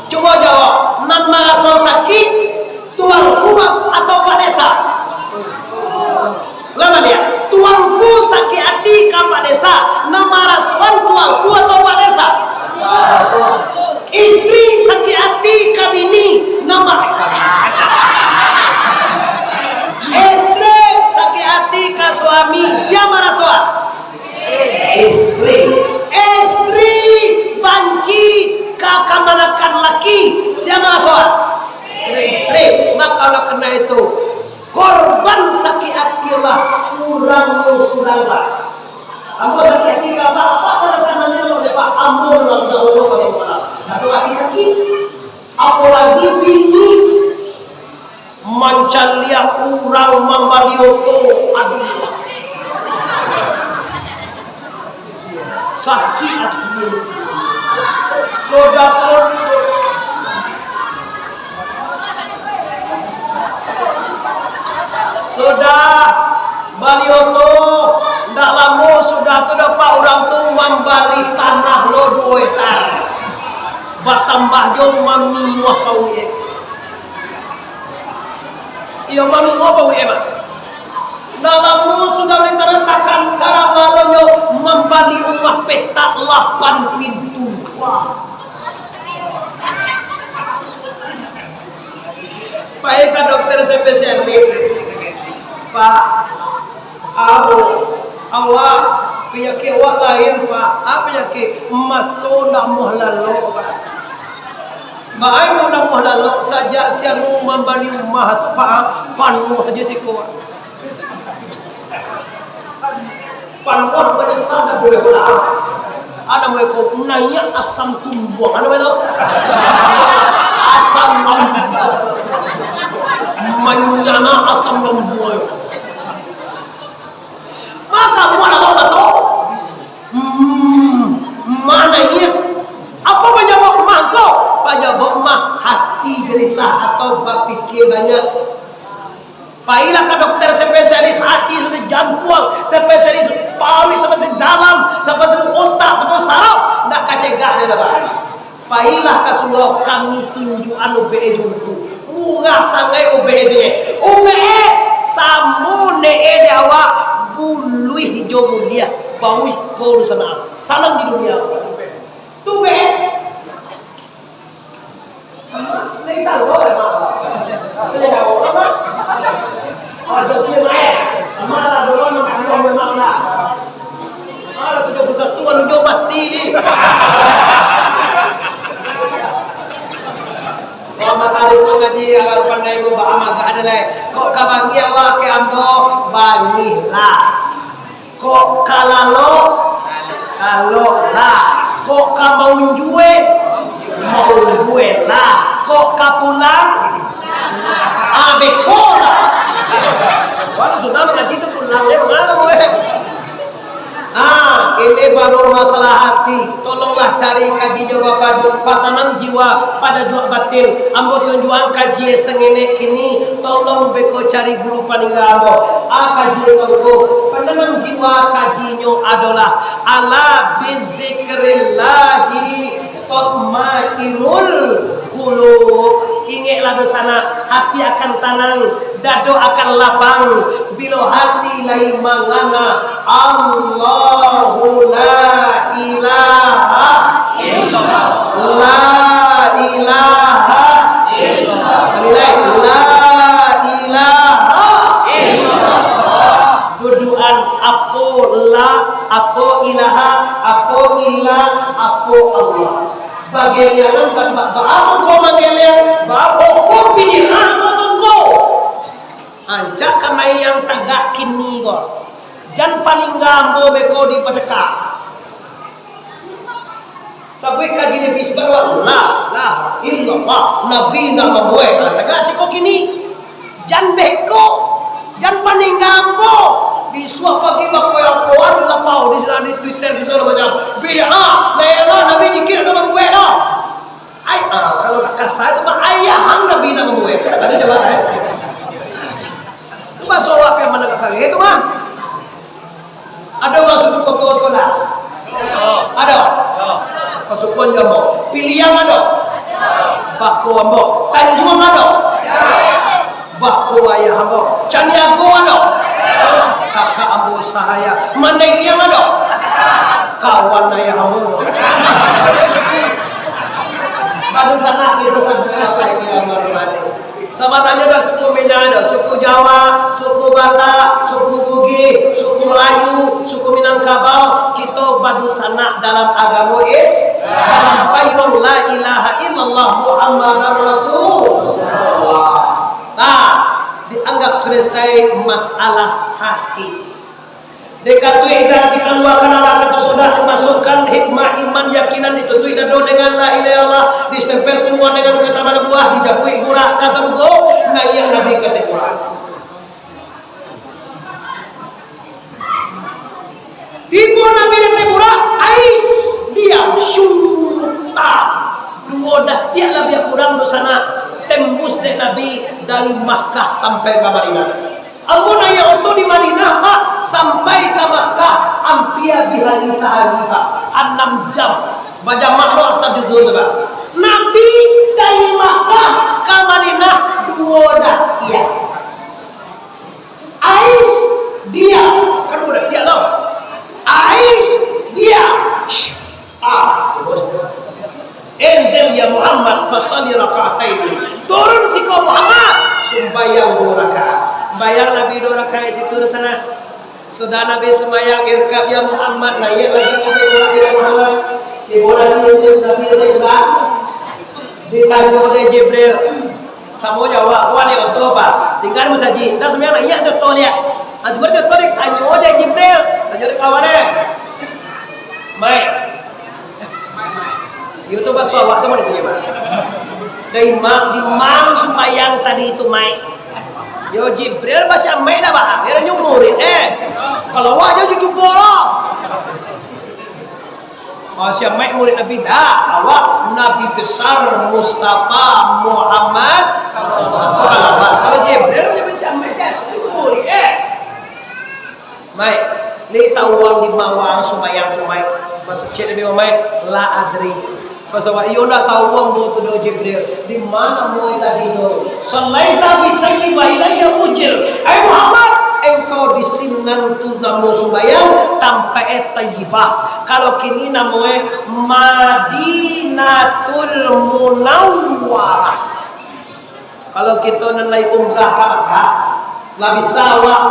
Cubo jawab, nan maraso sakik, tuangku atau Pak Desa? Ulang baliak, tuangku sakik ati ka Pak Desa, nan marasoan tuangku atau Pak Desa? Istri sakik ati ka bini, nan ma-, istri sakik ati ka suami, sia marasoan? Istri. Istri banci ka kamanakan laki, sia marasoan? Istri. Maka oleh karena itu, korban sakik ati lah urang nan surang, Pak. Ambo sakik ati ka Bapak, Bapak tanda tangan elok dek Bapak, ambo lah udah Allah pada malam. Atau ati sakik, apalagi bini mancaliak urang mambali oto, aduh. Sakik ati. Sudah tu, sudah bali oto, ndak lamo sudah tu dapek urang tu mambali tanah lo duo hektar. Batambah jo manuah pauik. Iyo, manuah pauik, Mak. Ndak lamo sudah ditanatakan karamalonyo mambali rumah petak lapan pintu. Wah. Pai ka dokter spesialis, Pak. Apo, awak, panyakik awak lain, Pak. Apo panyakik? Mato ndak amuah lalok, Pak. Baa inyo namuah lalok, sajak si anu mambali rumah tu, Pak, panuah aja siko. Panuah banyak sandak boleh pulang. Ada mereka naiak asam tumbuang, ada betul? Asam lambung. Manyana asam lambung. Maka buat apa kata? Hmm, mana iya? Apa panyabab mah ko? Panyabab mah hati gelisah atau bapikir banyak. Pailah ka dokter spesialis hati, spesialis jantuang, spesialis paruik, spesialis dalam, spesialis otak, spesialis saraf, nak kacegah dia dapat. Pailah ka surau, kami tunjuakan ubek e jo buku. Murah sangaik ubek e tu, eh. Ubek e samo ne e di awak, buluih jo muliah, bauih ko di sana. Sanang di dunia. Tu ubek e. Lain talo, eh, Mak. Lain talo, Mak. Ajo sia main. Mak lah dulu, Mak, Mak, Mak, Mak. Alah, tujuh puluh satu, anu jo mati ni. Wah, mata dia pun ngaji, agak pandai, gua paham agak ada lai. Kok ka bangih awak ka ambo? Bangih lah. Kok ka lalok? Lalok lah. Kok ka maunjue? Maunjue lah. Kok ka pulang? Ah, beko lah. Kalau sudah mangaji tu pulang, eh, mangalo, eh? Ah, ini baru masalah hati. Tolonglah cari kaji jo bapak, patanang jiwa, padajuak batin. Ambo tunjuakan kaji sangenek kini. Tolong beko cari guru paningga ambo. Ah, kaji ambo tu. Pananang jiwa kajinyo adolah ala bizikrillahi tatmainnul qulub. Ingeklah dunsanak, hati akan tanang, dado akan lapang, bilo hati lai mangana, Allahu la ilaha illallah. La ilaha illallah. Lai, la ilaha illallah. Dudukan apo la, apo ilaha, apo illa, apo Allah. Bageliangan ba-, ba-, baa ko manggeliang, baa ko pilihan ko tu ko. Rancak ka main nan tagak kini ko. Jan paningga ambo beko dipacakak. Sabuik kaji Nabi sabaruak, la ilaha illallah, Nabi indak mambuek. Nah, tagak siko kini. Jan beko, jan paningga ambo. Bisuak pagi bakoa-koaan lapau di sinan di Twitter, di sinan macam, bid'ah, la ilaha illallah, Nabi jikir indak mambuek doh. Ai, ah, kalau nak kasar tu mah, ayah ang Nabi indak mambuek. Ado jawab, eh? Tu baso awak pian managak kagek tu mah. Ado urang suku Koto Sikola? Ado? Pasukuan jo ambo. Piliang ado? Bako ambo. Tanjuang ado? Bako ayah ambo. Caniago ado? Kakak ambo sahaya. Mandai Liang ado? Kawan ayah ambo. Baru sanak kita sadar apa yang ambo hormati. Sabananyo dah suku Minang, dah suku Jawa, suku Batak, suku Bugis, suku Melayu, suku Minangkabau, kito badunsanak dalam agamo Islam. Dalam payuang la ilaha illallah Muhammadar Rasulullah. Nah, dianggap selesai masalah hati. Dikatuik dan dikaluakan alah katu sodah, dimasukkan hikmah iman yakinan, ditutuik dado dengan la ilaha illallah, distempel punguan dengan kata banabuah, dijapuik burak ka sarugo, naiak Nabi ka ateh burak. Tibo Nabi di ateh burak, ais, diam, syuta. Duo datiak labiah kurang dunsanak, tembus dek Nabi dari Makkah sampai ka Madinah. Ambo naiak oto di Madinah, Pak, sampai ka Makkah, ampia di hari sahari, Pak. Anam jam. Bajamak lo asa juzur tu, Pak. Nabi dari Makkah ka Madinah duo datiak. Ais, diam. Kan duo datiak tu. Ais, diam. Shh. Ah, bos. Inzil ya Muhammad, fasalli raka'ataini. Turun siko Muhammad, sumbayang duo rakaat. Sumbayang Nabi duo rakaat situ di sana. Sudah Nabi sumbayang, irkab ya Muhammad, naiak lagi Nabi ya Muhammad. Tibo Nabi, Nabi, Nabi, Nabi. Ditanyo dek Jibril, samo jo awak, "Awak naiak oto, Pak?" "Tingga di masajik." "Dah sumbayang, naiak jo oto liak." Ah, Jibril jo oto ditanyo dek Jibril, tanyo dek kawan, eh. "Maik." Iyo tu baso awak tu, mana tu, Pak? "Dari ma-, di ma sumbayang tadi tu, Maik?" "Yo Jibril, basiak Maik dah, Pak. Kiro nyo murid, eh. Kalau awak jo cucupo lah." "Ah, siap Maik murid Nabi?" "Dah, awak Nabi besar Mustafa Muhammad." Kalau Jibril nyo siap Maik, dah murid, eh. "Maik, lai tahu awak di ma awak sumbayang tu, Maik?" Baso cek Nabi Muhammad, "La adri." Baso awak, "Iyo, ndak tahu ambo tu doh, Jibril. Di ma namoe tadi tu?" "Shallaita bi Thayyibah ilayya ujil." Ai Muhammad, engkau di sinan tu namo sumbayang, tampek e Thayyibah. Kalau kini namoe Madinatul Munawwarah. Kalau kito nan lai umrah ka Makkah, lah bisa awak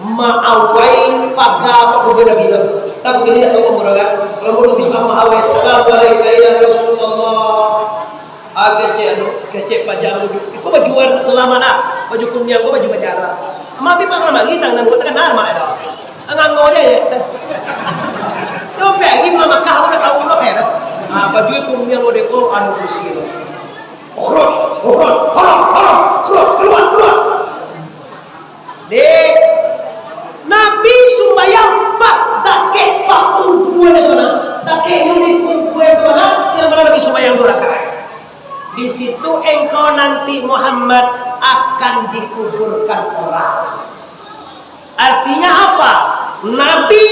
maawai paga pakubua Nabi tu. Tapi kini dak tahu umrah kan. Kalau urang bisa maawai, "Assalamualaikum ya Rasulullah." Ah, kecek anu, kecek paja baju. Iko baju warna selamat ah. Baju kuniang ko baju paja lah. Mami pernah lagi tangan ko tekan armak dah. Nganggo je. Dompet lagi pernah Makkah, aku dah tahu lo eh dah. Ah, baju kuniang ko deko anu polisi lo. "Ukhruj, ukhruj, haram, haram, keluar, keluar, keluar." Dek, Nabi sumbayang pas dakek pakubuan itu nah. Dakeknyo di kubuan itu nah, sinan Nabi sumbayang dua rakaat. Di situ engkau nanti Muhammad akan dikuburkan orang. Artinya apa? Nabi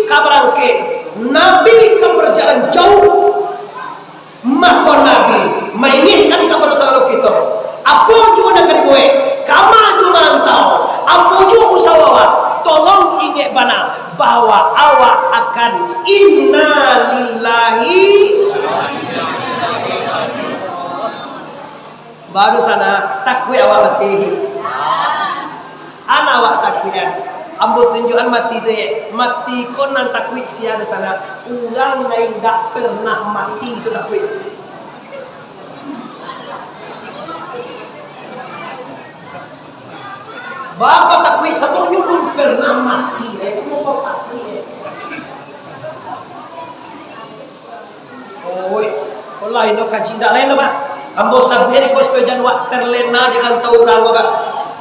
ka barangkek, Nabi ka barjalan jauh, mako Nabi maingatkan kapado sagalo kito, apo juo nan ka dibuek, kama juo marantau, apo juo usaho awak, tolong ingek bana bahwa awak akan inna lillahi. Baru sana, takuik awak mati. Ana awak takuik an. Ambo tunjuakan mati tu, ye. Mati ko nan takuik sia di sana. Urang nan indak pernah mati tu takuik. Bako takuik, sababnyo belum pernah mati, eh. Itu kok takuik, eh. Oi, ko lain lo kaji, indak lain lo, Pak. Ambo sabuik di kos tu jan awak terlena di kantau urang ko, Pak.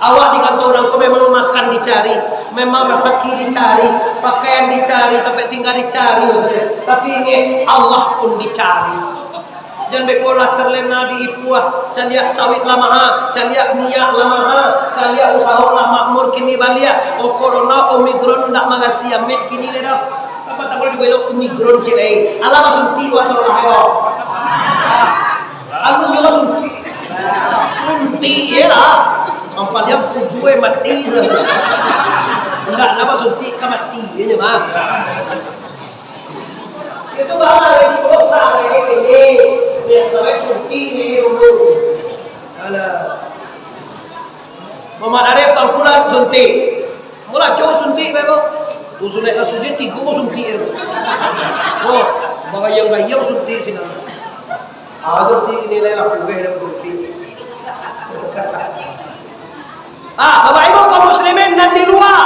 Awak di kantau urang ko memang makan dicari, memang rasaki dicari, pakaian dicari, tampek tingga dicari, maksudnyo. Tapi ingek, Allah pun dicari. Jan beko lah terlena di ipuah, caliak sawit lah maha, caliak minyak lah maha, caliak usaho lah makmur kini baliak. Oh, corona, Omicron, ndak marasi amek kini le doh. Apa tak boleh dibelok Omicron cik lai? Alah basuntik wak salah yo. Anu yo basuntik. Suntik ye lah. Ampaliang kubue mati lah. Ndak, ndak basuntik ka mati ye mah. Itu bang lagi dosa lagi kini. Yang sampai suntik ni dulu. Alah. Muhammad Arif Tangkulan suntik. Mula cowok suntik bae, Bang. Usun naik ka sujud, tigo suntik tu. Oh, bagayang-gayang suntik sinan. Ah, suntik ini lain lah, pugeh dan suntik. Ah, Bapak Ibu kaum muslimin nan di luar,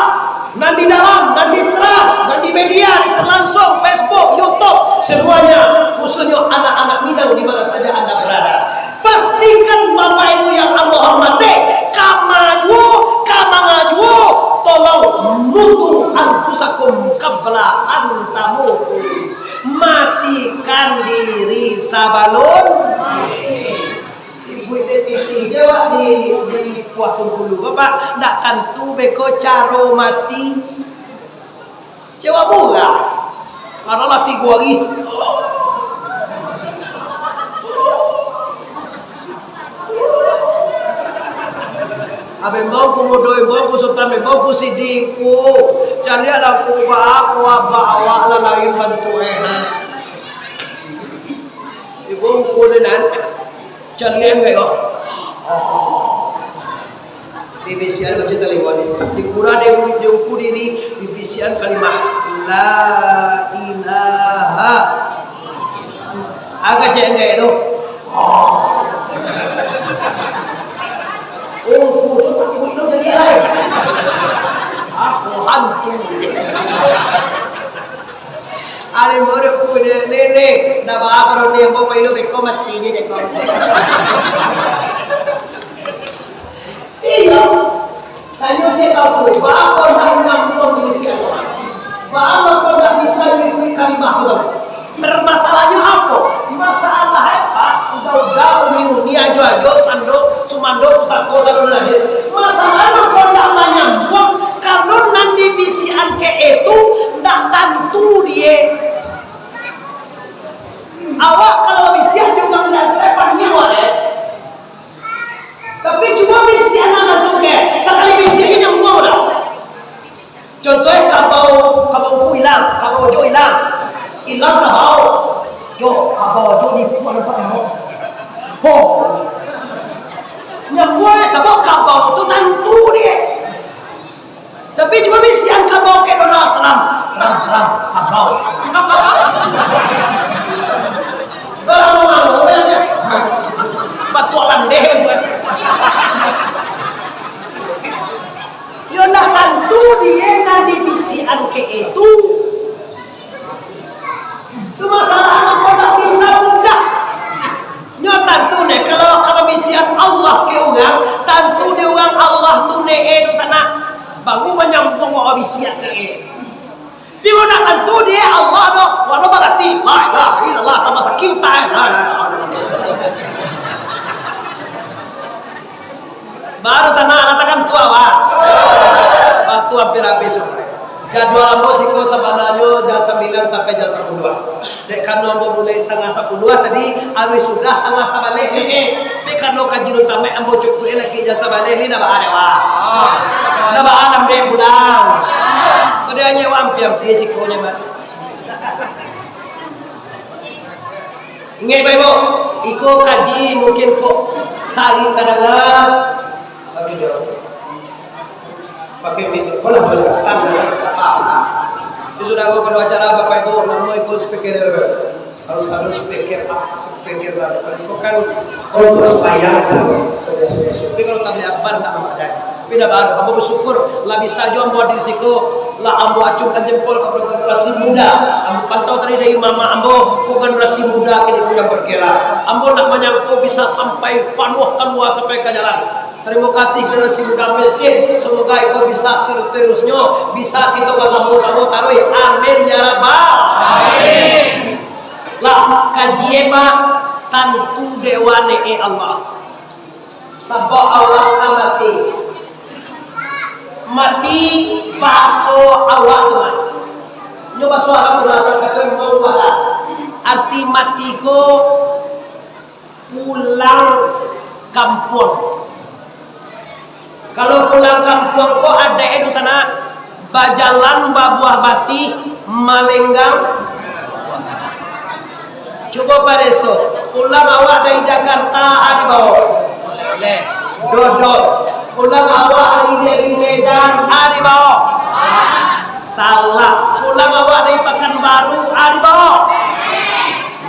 nan di dalam, nan di teras, nan di media, di langsung, Facebook, YouTube, semuanya, khususnya anak-anak Minang di mana saja Anda berada. Pastikan Bapak Ibu yang ambo hormati, kama juo, ka manga juo, tolong mutu anfusakum qabla an tamutu. Matikan diri sabalun mati. Ibu itu pitih je awak di, di Puah Bengkulu ko, Pak, ndak tantu beko caro mati. Cewa murah. Karano lah tigo hari. Abang Bangku Mudo, Bangku Sultan, Bangku Sidik, ku. Caliak lah ku, ba, ku, abah awak lah lain bantuak, eh, ha. Ibu Bangku Denan. Caliak bae ko. Dibisiakan baco talimo, di, di kura di, di ungku diri, dibisiakan kalimah, "La ilaha." Agak cek enggak tu. Oh, tu takuik tu jadi ai. Aku hantu je. Ari murid ku ni, ni, ni, dah ba-, baru ni, ambo main beko mati je, je kau. Iyo. Tanyo cek aku, baa kok ndak nyambung di sinan? Baa kok ndak bisa nyuruik kalimah tu? Permasalahnyo apo? Masalah e, Pak, udah-udah, uni-uni, ajo-ajo, sando, sumando, pusako, sando nan hadir. Masalahnyo kok ndak manyambung, karano nan dibisiakan kek e tu ndak tantu di e. Awak kalau bisiak jo urang ndak tu, eh, paniang awak, eh. Tapi cubo bisiak nan tantu, eh, sakali bisiak je nyambung dah. Contoh, eh, kabau, kabau ku ilang, kabau jo ilang. Ilang kabau. Yo, kabau jo nipu nampak namo. Ho. Nyambung, eh, sabab kabau tu tantu di e. Tapi cubo bisiakan kabau kek Donald Trump. Trump, Trump, kabau. Orang malu, ya, ya. Batualan deh, gitu. Yo lah, tantu di e nan dibisiakan kek e tu. Tu masalah apo ndak bisa mudah. Nyo tantu ne, kalau, kalau bisiakan Allah kek urang, tantu di urang Allah tu ne e tu sanak. Baru manyambung awak bisiak kek e. Tapi ndak tantu di e Allah tu, walau barati, la ilaha illallah, tambah sakik utak, eh. La ilaha illallah. Baru sanak, katakan tu awak. Waktu hampir habis. Jadwal ambo siko sabananyo jam sambilan sampai jam sapuluah. Dek karano ambo mulai satangah sapuluah tadi, harus sudah satangah sabaleh. Tapi karano kaji nan tamaik ambo cukuik lagi jam sabaleh ni, ndak baa dek awak. Ndak baa, lambek pulang. Kok dia nyewa ampi-ampi sikonyo, Mak. Ingat, Bapak Ibu, iko kaji mungkin kok sari kadanga. Pakai jawab. Pakai pintu. Kau lah boleh datang, apa? Itu sudah, kau kedua acara, Bapak Ibu, nama itu speaker. Harus, harus speaker, ah, speaker lah. Kau kan, kau terus bayar, sama. Biasa-biasa. Tapi kalau tak beli apa, tak apa, dah. Tapi dah baru, ambo bersyukur, lah bisa jo ambo hadir siko, lah ambo acungkan jempol kepada generasi muda. Ambo pantau tadi dari mama ambo, kok generasi muda kini ko yang bergerak. Ambo ndak manyangko bisa sampai panuah kalua sampai ka jalan. Tarimo kasih generasi muda masjid, semoga iko bisa seterusnyo, bisa kito basamo-samo taruih. Amin ya rabbal. Amin. Lah, kaji e, Pak, tantu dek awak ne e Allah. Sabab awak ka mati. Mati bahaso awak tu, Mak. Nyo bahaso Arab tu lah, sangkato mauat lah. Arti mati ko pulang kampuang. Kalau pulang kampuang ko adaik e di sanak, bajalan babuah batih, malenggang. Cubo pareso, pulang awak dari Jakarta, a dibao. Dodok. Pulang awak dari, dari Medan, a dibao. Salah. Pulang awak dari Pakanbaru, a dibao.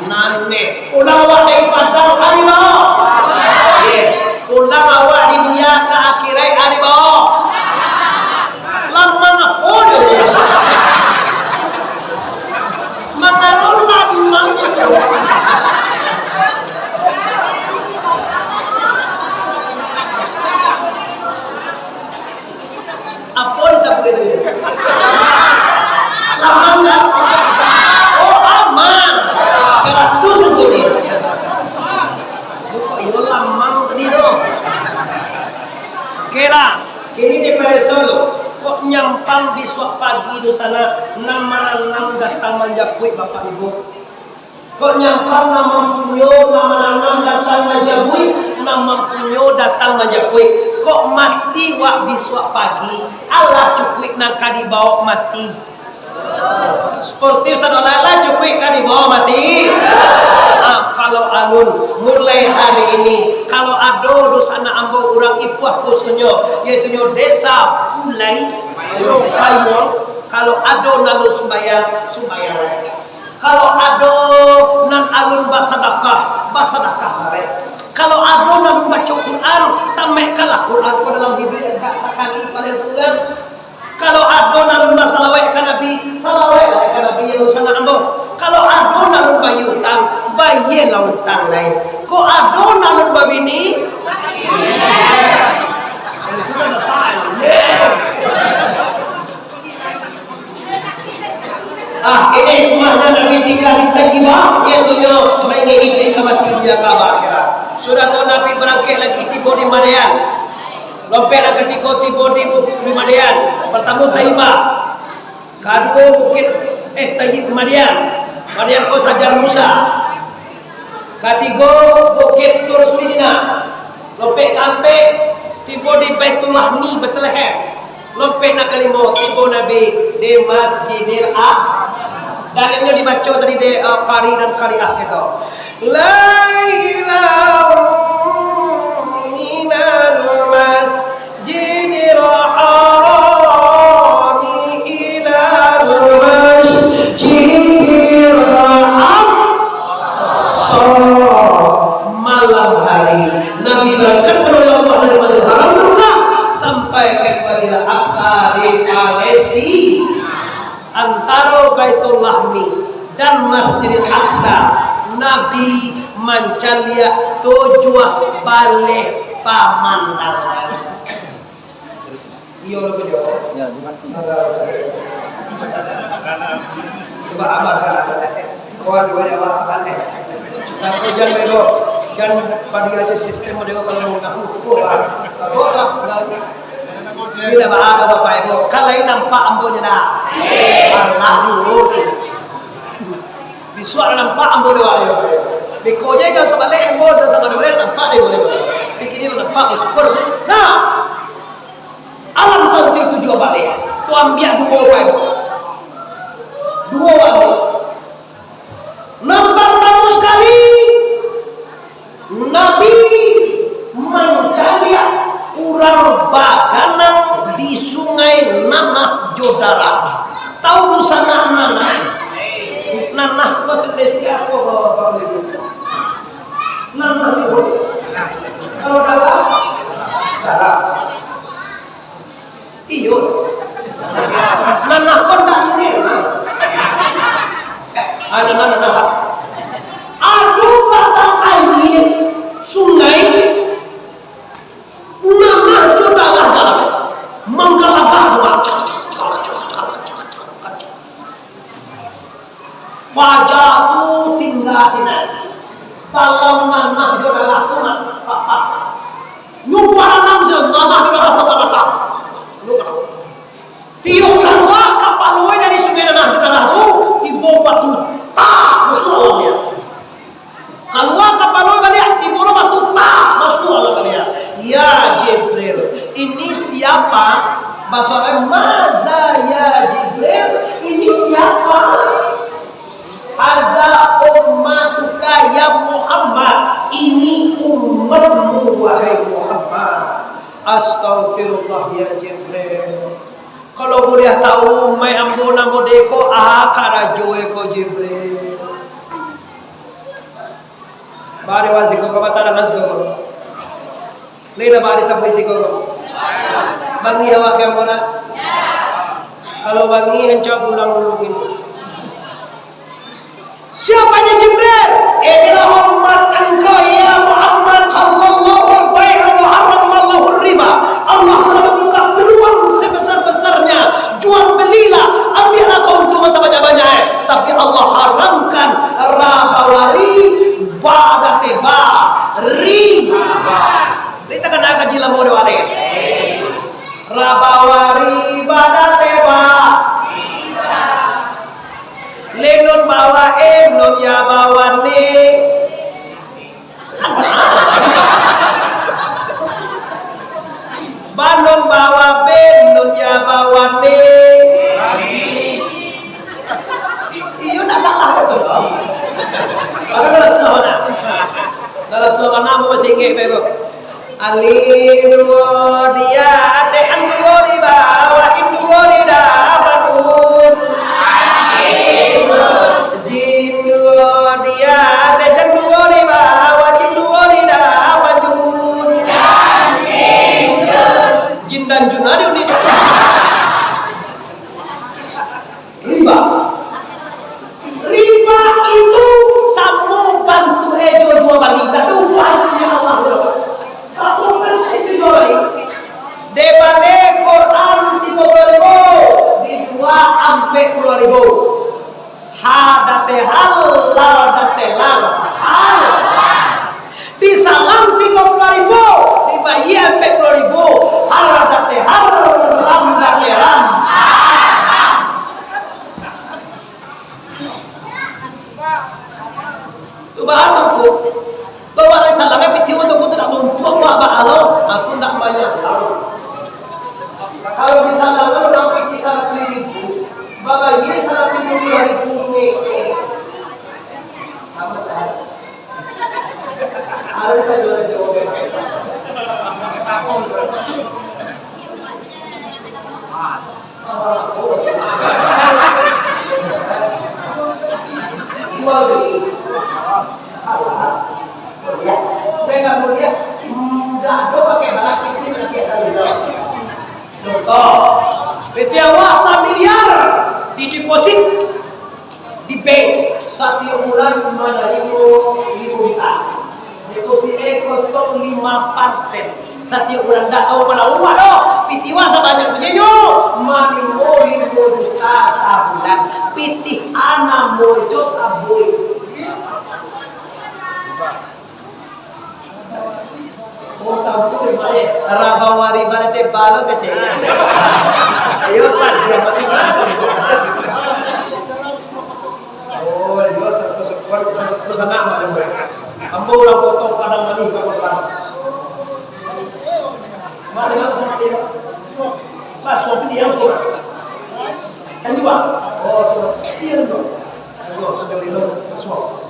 Nane. Pulang awak dari Padang, a dibao. Yes. Pulang awak di dunia ka akhirat, a dibao. Lamang apo nyo? Mangalo lamang nyo? Apo disabuik tadi? Lamang kan? Oh, aman. Saratus untuak dia. Kok iyo lamang tadi tu? Oke lah, kini dipareso lo. Kok nyampang bisuak pagi tu sanak, nan mananam datang manjapuik, Bapak Ibu. Kok nyampang nan mampunyo, nan mananam datang manjapuik, nan mampunyo datang manjapuik. Kok mati wak bisuak pagi, alah cukuik nan ka dibao mati. Sportif sadolah, alah cukuik ka dibao mati. Ah, kalau alun, mulai hari ini, kalau ado dunsanak ambo urang Ipuah khususnyo, yaitunyo Desa Pulai, Payuang, kalau ado nan alun sumbayang, sumbayang. Kalau ado nan alun basadakah, basadakahlah lai. Kalau ado nan alun baco Quran, tamekkanlah Quran ko dalam hiduik agak sakali paling kurang. Kalau ado nan alun basalawek ka Nabi, salaweklah ka Nabi yang sanak ambo. Kalau ado nan alun bayia utang, bayialah utang lai. Kok ado nan alun babini, Ah, ini hikmahnya Nabi tinggal di Taibah, yaitu nyo maingek Iblis ka mati di ka akhirat. Sudah tu Nabi barangkek lagi tibo di Madian. Lompek nan katigo tibo di, di Madian. Pertamo Taibah. Kaduo Bukit, eh, Taib Madian. Madian ko sajar Musa. Katigo, Bukit Tur Sina. Lompek kaampek, tibo di Baitulahmi, Betlehem. Lompek nan kalimo, tibo Nabi di Masjidil Aqsa. Dalilnyo dibaco tadi dek, eh, qari dan qariah kito. Lailan minal mas- Masjidil Harami ilal Masjidil Aqsa. Malam hari, Nabi diberangkatkan oleh Allah dari Masjidil Haram ke Mekah sampai ke Masjidil Aqsa di Palestina. Antaro Baitulahmi dan Masjidil Aqsa, Nabi mancaliak tujuah baleh pamandangan. Iyo lo ko jo. Ya, bukan. Cubo amalkan. Kawan dua ni awak amal, eh. Nah, kau jan bego. Jan padi aja sistem model kalau mau ngaku. Wah, wah, wah. Bila ba-, ado Bapak Ibu, kan lain nampak ambo je dah. Allah dulu. Bisuak nampak ambo dewek. Beko je kan sabalek ambo dan sama dewek nampak dewek. Tapi kini nampak, bersyukur. Nah, alam tanzil tujuah baleh. Tu ambiak duo, Bapak Ibu. Duo baleh. Nan partamo sakali, Nabi mancaliak urang baganang di Sungai Nanah jo Darah. Tahu dunsanak Nanah? Nanah tu bahasa Indonesia apo, Bapak Ibu? Nanah tu, kalau darah, darah. Iyo. Nanah ko ndak nengah. Ado, ado, ado. Ado batang aia sungai, nanah jo darah dalam. Manggalagak tu, Pak. Paja tu tingga sinan. Dalam nanah jo darah tu nak papak. Nyo paranang se, nanah jo darah papak-papak. Nyo paranang. Tiok kalua kapalo dari sungai nanah jo darah tu, tibo batu. Tak, masuak dalam dia. Kalua kapalo baliak, tibo lo batu. Tak, masuak dalam dia. Ya Jibril, ini siapa? Baso Arab, "Maza ya Jibril? Ini siapa?" "Haza ummatuka ya Muhammad, ini umatmu wahai Muhammad." Astagfirullah ya Jibril. Kalau buliah tahu, mai ambo namo deko, ah, karajo eko Jibril. Bari waziko ka mata dangan segoro. Lai dapek disabuik siko ko? Bangih awak ka ambo nak? Kalau bangih, hanca pulang dulu kini. Siapanya Jibril? Inilah umat engkau, ya Muhammad, halallahu al-bai'a wa harramallahu riba. Allah telah membuka peluang sebesar-besarnya. Jual belilah, ambiaklah keuntungan sebanyak-banyaknya. Tapi Allah haramkan rabawari, ba dateba, riba. Lai takana kaji lamo dek awak lai? Rabawari, ba dateba. Lai non bawa, eh, non ya bawa ni. Ba non bawa, be non ya bawa ni. Iyo, ndak salah tu, doh. Kalau dalam suara, dalam suara nama masih ingat, Bapak Ibu. Alin duo di ateh, an duo di bawah, in duo di dalam, un. Alin duo. Jim Tungku, bawa salang, eh, pitih tungku tu nak mauntuang, bawa baa lo, aku nak manyalang. Kalau disalangan urang pitih saratuih ribu, babayia saratuih ribu, eh, eh. Ada tak jual jawab? Jual beli. Alah. Mulia. Sudah nggak mulia? Hmm, nggak ada pakai barang itu nanti akan hilang. Contoh, P T awak samiliar di deposit di bank, satiok bulan manarimo limo juta. Depositnyo kosong limo persen. Satiok bulan, ndak tahu mano uang doh. Pitih wak sabanyak tu je nyo, manimo limo juta sabulan. Pitih anamo jo sabui. Oh, tahu tu, Mak, eh. Rabawari pada tebal kecil. Ayo, Pak, dia mati, Pak. Oh, iyo, satu sekuat, satu sanak, Mak, yang baik. Ambo urang Koto Padang Manih, Pak Koto. Mak, dengar, Mak, dengar. Pak, suami dia yang suka. Kan juga? Oh, suami dia juga. Ayo, kerja di luar, suami.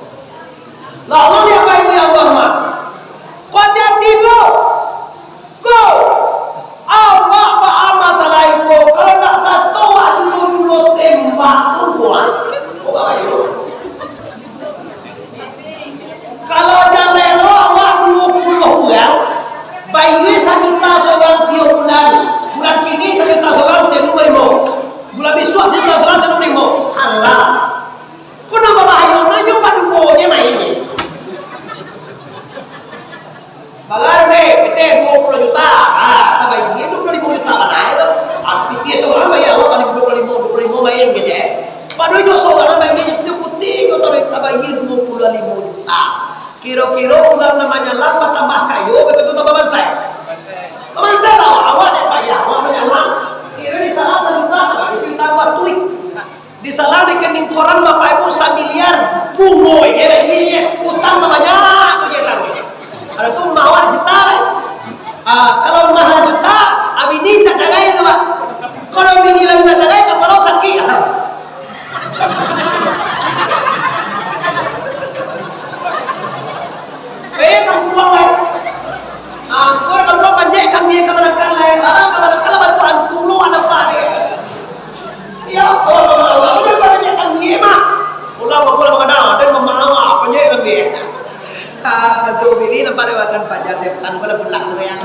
Lalu dia Bapak Ibu yang terhormat, ko hati-hati, Bro. Ko, awak baamal salain ko, kalau ndak sato wak julo-julo tembak tu, buah. Ko bahayo. Kalau jaleh lo awak duo puluah urang, bayia sajuta sorang tiok bulan. Bulan kini sajuta sorang, sabulan limo. Bulan bisuak sajuta sorang, sabulan limo. Alah. Ko nan babahayo, nanyo baduo je main je. Baru deh, pitih duo puluah juta. Ah, tabayia duo puluah limo juta bana tu. Ah, pitih sorang bayia awak bali duo puluah limo, duo puluah limo main ke je. Padahal inyo sorang bayia je, inyo putih inyo taruih tabayia duo puluah limo juta. Kiro-kiro urang nan manyalang batambah kayo, baitu tambah bansai. Bansai lah awak, awak dek payah, awak manyalang. Kiro disalang sajuta, tabayia sajuta buah tuik. Disalang di rekening koran Bapak Ibu samiliar, bungo je, utang sabanyak tu je tadi. Ada tu rumah awak disita lai. Ah, kalau rumah lah disita, ah, bini tak carai tu, Pak. Kalau bini lah tak carai, kapalo sakik. Eh, kampuang lai. Ah, kau kampuang panjek kami ka balakang lai. Ah, ka balakang lah bantu antu lo, ada apa deh? Ya, oh, Allah, Allah, Allah, Allah, Allah, Allah, Allah, Allah. Pulang, pulang, pulang, ada, ada mama, apa je kami. Ah, tu bini nampak dia makan paja setan, pulang, pulang, ya.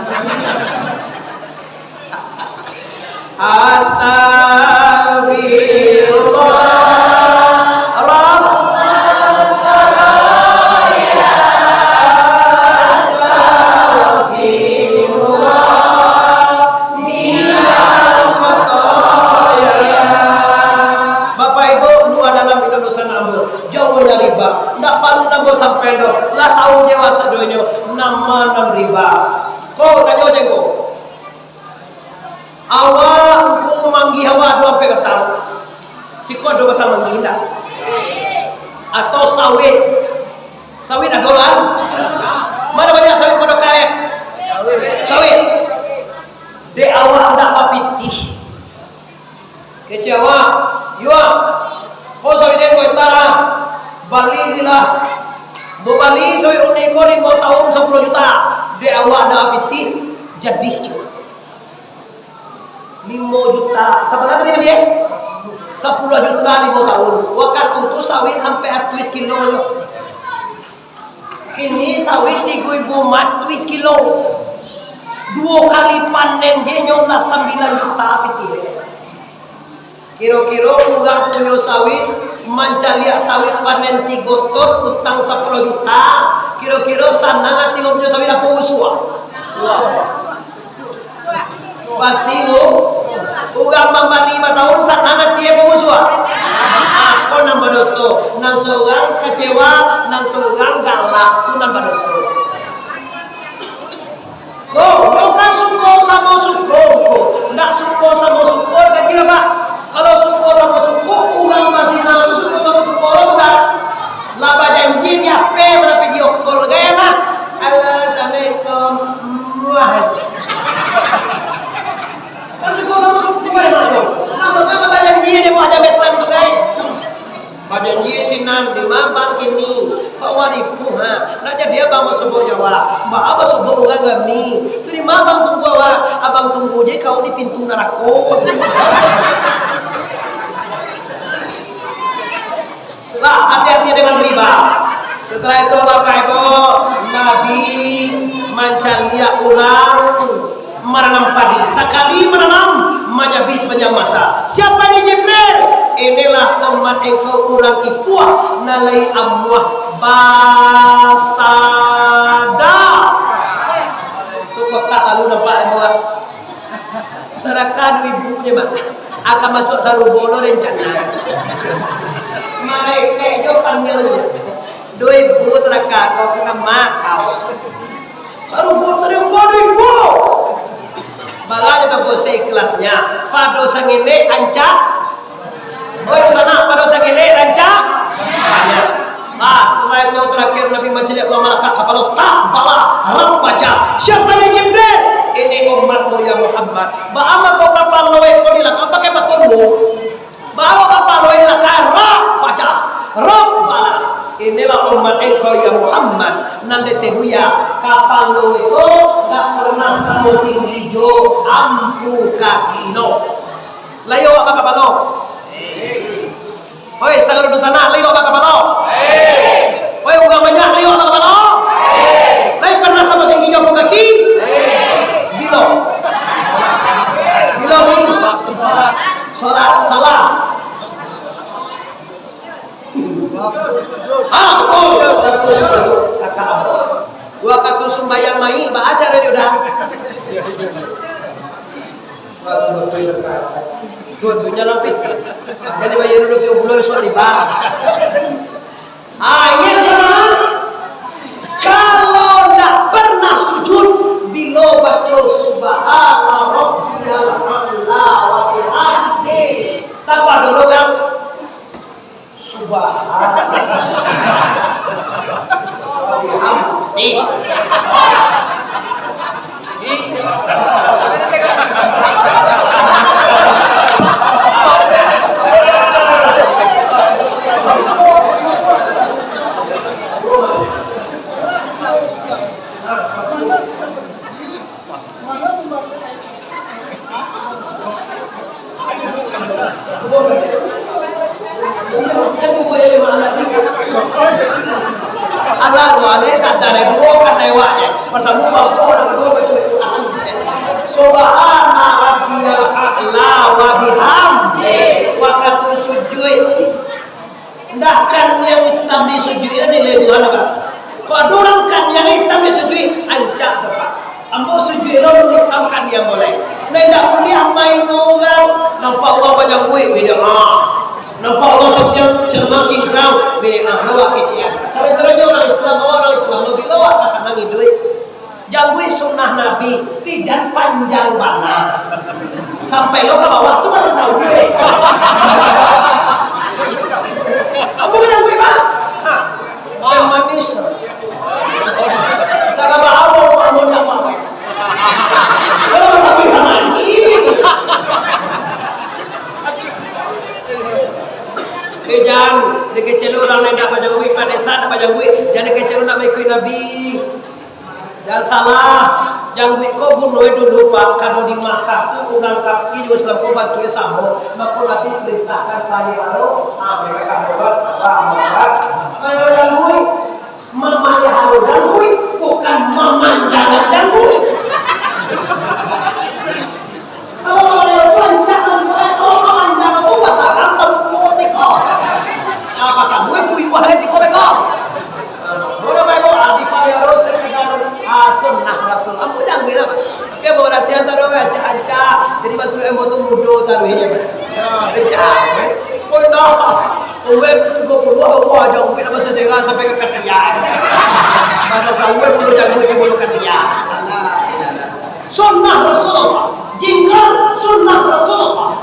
Astagfirullah. Rabbana ya, astagfirullah. Minal khataya. Bapak Ibu, luar dalam Indonesia nambah. Jauh dari riba. Ndak perlu nambah sampai doh. Lah tahu je masa dunia. Nama nam riba. Ko, tanyo je ko. Awak, ngku manggih awak ado ampek batang. Siko ado batang manggih indak? Atau sawit? Sawit ado lah. Mano banyak sawit pado karek? Sawit. Dek awak ndak bapitih. Kecek awak, "Yuak, ko sawit den ko eta lah. Balilah." Babali sawit urang ko limo tahun sapuluah juta. Dek awak ndak bapitih, jadi cuma. Limo juta. Sabana tadi bali, eh? Sapuluah juta limo tahun. Wakatu tu sawit ampek atuih kilo nyo. Kini sawit tigo ribu ampek atuih kilo. Duo kali panen je nyo lah sambilan juta pitih. Kiro-kiro urang punyo sawit, mancaliak sawit panen tigo ton, utang sapuluah juta, kiro-kiro sanang ati urang punyo sawit apo usua? Pasti, Bu. Urang mambali batahun sanang ati apo usua? Ako nan badoso, nan surang kacewa, nan surang galak, tu nan badoso. Ko, ko kan suko samo suko, ko. Ndak suko samo suko, kira, Pak. Kalau suko samo suko, urang bazina tu suko samo suko lo, ndak? Lah bajanji di H P, mana P Nak jadi abang basobok jo awak, baa basobok urang rami. Tu di ma abang tunggu awak? Abang tunggu je kau di pintu narako. Lah, hati-hati dengan riba. Setelah itu, Bapak Ibu, Nabi mancaliak urang mananam padi. Sakali mananam, manyabik sapanjang masa. Siapa ni Jibril? Inilah umat engkau urang ipuah, nan lai amuah basada. Tu kotak lalu nampak amuah. Sadakah duo ribu je, Mak. Akan masuk sarugo lo rencana. Malaikat jo panggil je. Duo ribu sadakah kau ka kamar kau. Sarugo, sarugo duo ribu. Bala je tu seikhlasnya. Pado sangenek ancak. Oi, di sana, pado sangenek rancak banyak. Nah, setelah itu terakhir Nabi mancaliak dua malaikat kapalo, tak bala, rap baca. Siapa ni Jibril? Ini umatmu ya Muhammad. Baa mangko kapalo iko dilakang pakai patun bu? Baa kapalo dilakang rap baca? Rap bala. Inilah umat engkau ya Muhammad. Nan dek teguya, kapalo iko tak pernah samo tinggi jo ampu kaki no. Lai awak bakapalo? Hoi, sagalo dunsanak, lai awak bakapalo? Hoi, urang banyak, lai awak bakapalo? Lai pernah samo tinggi jo ampu kaki? Bilo? Bilo ni? Solat, salah. Ah, betul. Wakatu sumbayang mai, baa caro nyo dah? Wakatu batua zakat. Wakatu nyo lah pitih. Jadi bayar dulu tigo bulan suap riba. Ah, ingat lah sana. Kalau ndak pernah sujud, bilo baco subhana rabbiyal a'la wa bihamdih. Tapa dulu kan? Subhanallah. Alah, tu alai sadar, eh, bukan lewat, eh. Pertama, bapak orang kedua, betul, betul. Subhana rabbiyal a'la wa bihamdi. Wakatu sujud. Ndak kan yang itam di sujud ini nilai Tuhan apa? Kok ada orang kan yang itam di sujud, ancak tu, Pak. Ambo sujud lo hitam kan yang boleh. Nah, indak boleh main orang. Nampak orang bajangguik, beda ah. Nampak orang sopiang, ceramah cingkrang, beda ah, lo kecil. Sampai terus orang Islam, orang Islam lebih lo akan sanang hidup. Jangguik sunnah Nabi, pijan panjang bana. Sampai lo ka bawah tu masih sauak. Ambo jangguik, Pak. Ha. Yang manis. Sagala bahawa ambo ndak pakai. Kalau tapi manis. Oke, jan dikecil urang nan indak bajangguik, Pak Desa indak bajangguik, jan dikecil urang nak mengikuti Nabi. Jan salah, jangguik ko bunuah dulu, Pak, karano di Makkah tu urang kafir jo Islam ko bantuaknyo samo, mako Nabi perintahkan paliharo, ah, mereka kan, Pak, ah, mereka, ah, jangguik, mamaliharo jangguik, bukan mamanjang jangguik. Kalau maliharo tu rancak, kalau mamanjang tu basalah, tempur tiko. Apa kamu yang puyuh aja siko beko? Udah, Pak, Ibu, ah, dipaliharo sakadar, ah, sunnah Rasul. Ambo jangguik lah, Pak. Oke, berasihan taruh, ancak-ancak. Jadi bantu ambo tu mudo taruh ini, Pak. Ya, ancak, eh. Oh, nah. Weh, tigo puluah, wah, jangguik lah, masa sekarang sampai ke katiak. Masa sawah bulu jangguik ke bulu katiak. Alah, alah. Sunnah Rasulullah. Jingkrang, sunnah Rasulullah.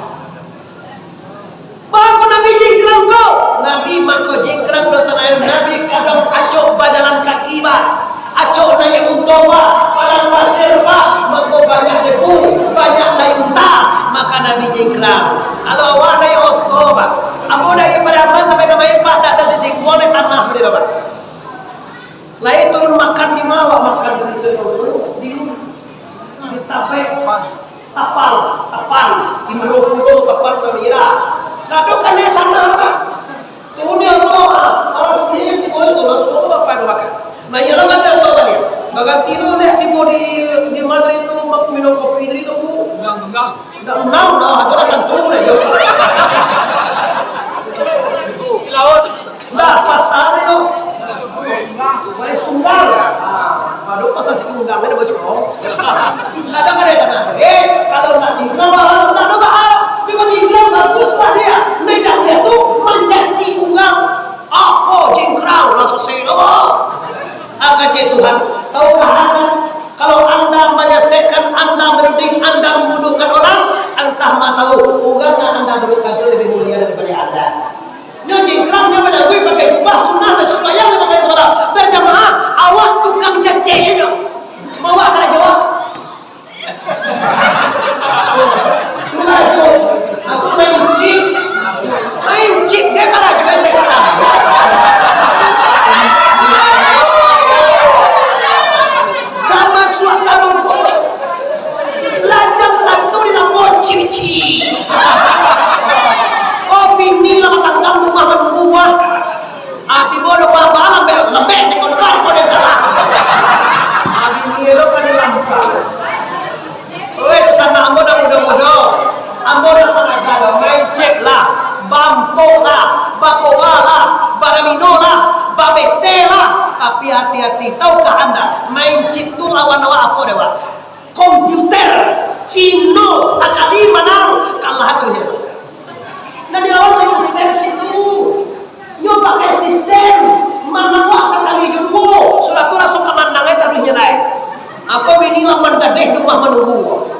Mako Nabi jingkrang ko. Nabi mako jingkrang dosa lain. Nabi kadang acok bajalan kaki, Pak. Acok naiak unto, Pak. Padang pasir, Pak. Mako banyak debu, banyak tai unta. Maka Nabi jingkrang. Kalau awak naiak oto, Pak. Ambo dari Pariaman sampai ka Main, Pak, dak tasisingkuang dek tanah tadi, Pak. Lai turun makan di ma, awak makan di situ dulu, di, di tapek, tapal, tapal, indro pulo, tapal, tapal ira. Kado kan dia tanah, kan? Turun dia tu, ah, alas sini, tibo itu, langsung tu, apa itu makan? Nah, iyalah, kan dia tahu balik. Baganti lu, dia tibo di, di Madrid tu, mak-, minum kopi dari tu. Enggak, enggak. Ndak undang, nah, tu dah tantu dah jo. Silaun. Nah, pasal tu. Baris tunggal. Ah, baru pasal si tunggal, ada baris kau. Ndak ada, ndak ada, ndak ada. Eh, kalau nak tinggal, ndak ada mahal. Tapi kalau tinggal, baguslah dia. Medan dia tu mancaci unggal. Ako jingkrang lah sasek lah. Angka cek Tuhan, tahukah anda, kalau anda manyasekkan, anda berunding, anda membunuhkan orang, antah ma tahu, urang nan anda bunuhkan tu lebih mulia daripada anda. Nyo jingkrang, nyo badaguik, pakai jubah, sunnah, dan sumbayang lima kali samalam berjamaah, awak tukang cacek nyo. Mawak karajo awak. Aku main chip. Main chip, dia karajo saya kata. Sama suasana. Lah jam satu di lampu, chip, chip. Oh, bini lah batanggang rumah menunggu, ah. Ah, tibo do baba lambek, lambek cek kau depan, kau depan lah. Ah, bini lo kan di lampu. Oi, di sana ambo dah mudo-mudo. Ambo dah panaga dah, main cek lah, bampok lah, bakowa lah, badamino lah, babete lah. Tapi hati-hati, tahukah anda, main chip tu lawan awak apo deh, Wak? Komputer Cino sakali manang kalah tu je. Nah, dilawan komputer Cino, nyo pakai sistem manang awak sakali jo duo, sudah tu langsung ka manang ai taruih nyo lai. Ako bini lah mandadeh di rumah manunggu.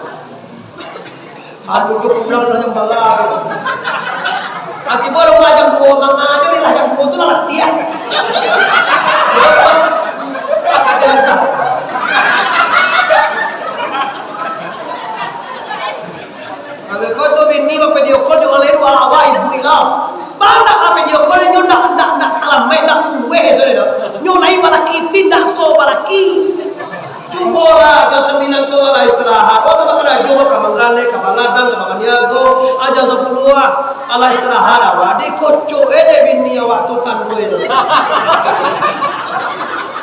Aduh, tu pulang lah jam balas. Nanti baru lah jam duo, manga aja ni lah jam duo tu lah latihan. Kata dia, kalau kau tu bini bavidio call jo urang lain, wah, wah, ibu ilah. Bang, ndak bavidio call, nyo ndak, ndak, ndak salamaik, ndak pueh, so, nyo lai balaki, pindah so balaki. Cubolah, jam sambilan tu alah istirahat. Awak tu bakarajo, ka manggaleh, ka baladang, ka baniago. Ah, jam sapuluah, alah istirahat awak. Dikocok eh dek bini awak tu tandui tu.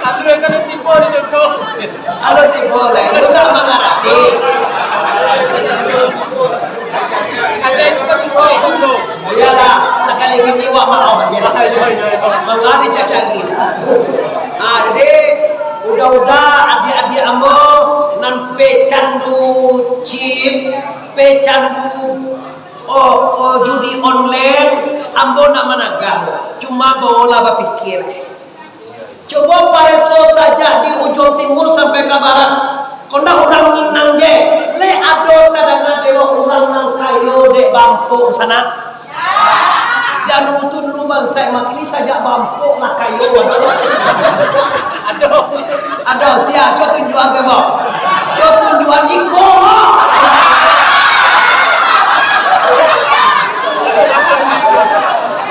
Tandui kan tibo di situ. Kalau tibo lah, itu tak mangarati. Ada itu kan tibo itu. Iyalah, sakali gini awak maaf aja lah. Mangga dicacari. Ah, jadi, udah-udah adiak-adiak ambo nan pecandu chip, pecandu, oh, oh, judi online, ambo nak managah. Cuma ambo lah bapikir. Cubo pareso sajak di ujuang timur sampai ka barat. Kok ndak urang Minang je, lai ado tadanga dek urang nan kayo dek bampok sanak? Si anu tu dulu bansaik, mak kini sajak bampok lah kayo. Ado. Ado, sia, cubo tunjuakan, Bang. Cubo tunjuakan iko, Bang.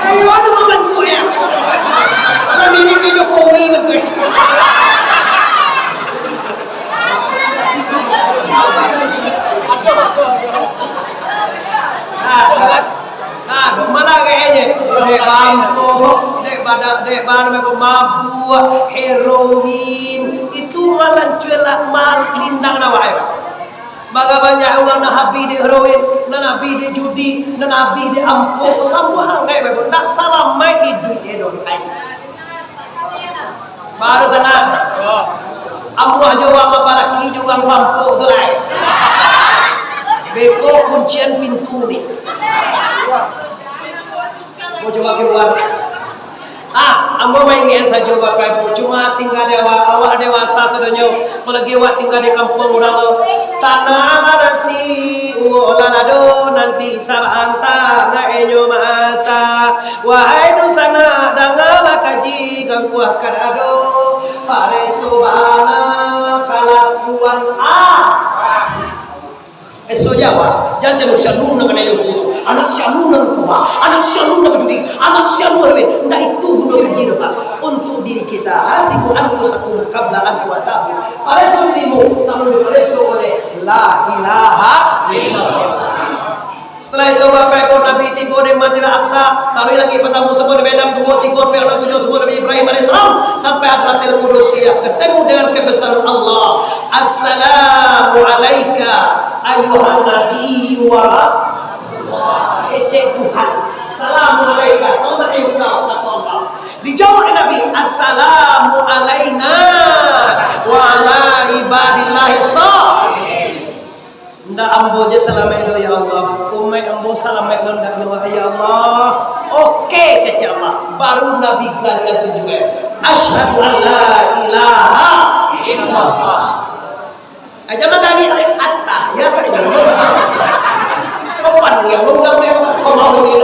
Kayo anu babantuak, ya. Lah mirip jo Jokowi batua. Nah, nah, nah, dok malarek aja. Dek bangko, dek badak, dek badak, mabuak, heroin. Itu malancuilah malindang awak, ya. Bara banyak urang nan abih dek heroin, nan abih dek judi, nan abih dek ampok, sambuah anggaik bae, ndak salamaik iduik e doh, ai. Baru sanak, amuah jo awak babalaki jo urang pampok tu lai. Beko kuncian pintu ni. Mau coba keluar. Ah, ambo maingek sajo, Bapak Ibu. Cuma tingga di awak, awak dewasa sadonyo. Apolagi awak tingga di kampuang urang tu. Tanah larasi, uwo lalado, nanti sabanta nak inyo maasa. Wahai dunsanak, dangalah kaji, gangkuah kadado. Pareso bana kalakuan, ah. Eso Jawa, Jan si anu, si anu nan kanai dulu tu, anak si anu nan narkoba, anak si anu nan bajudi, anak si anu nan duit. Ndak itu guno kaji tu, Pak. Untuk diri kita, hasibu anfusakum qabla an tuhasabu. Pareso dirimu sabalun dipareso oleh la ilaha illallah. Setelah itu, Bapak Ibu, Nabi tibo di Masjidil Aqsa, taruih langik partamo samo Nabi Adam, duo, tigo, ampek, anam, tujuah, samo Nabi Ibrahim alaihissalam, sampai Hadratil Qudusiyah, ketemu dengan kebesaran Allah. Assalamu alaika ayyuhan nabiyyu wa rahmatullah. Kecek Tuhan. Salamu alaika, salamaik engkau, kata Allah. Dijawab Nabi, "Assalamu alaina wa ala ibadillahi shalihin." Ndak ambo je salamaik lo, ya Allah. Umaik ambo salamaik lo ndak lo, ya Allah. Oke, kecek Allah. Baru Nabi galian tunjuak. Asyhadu an la ilaha illallah. Aja magari atah, ya apa ni? Kapan yang lu nggak mau, kau mau ni?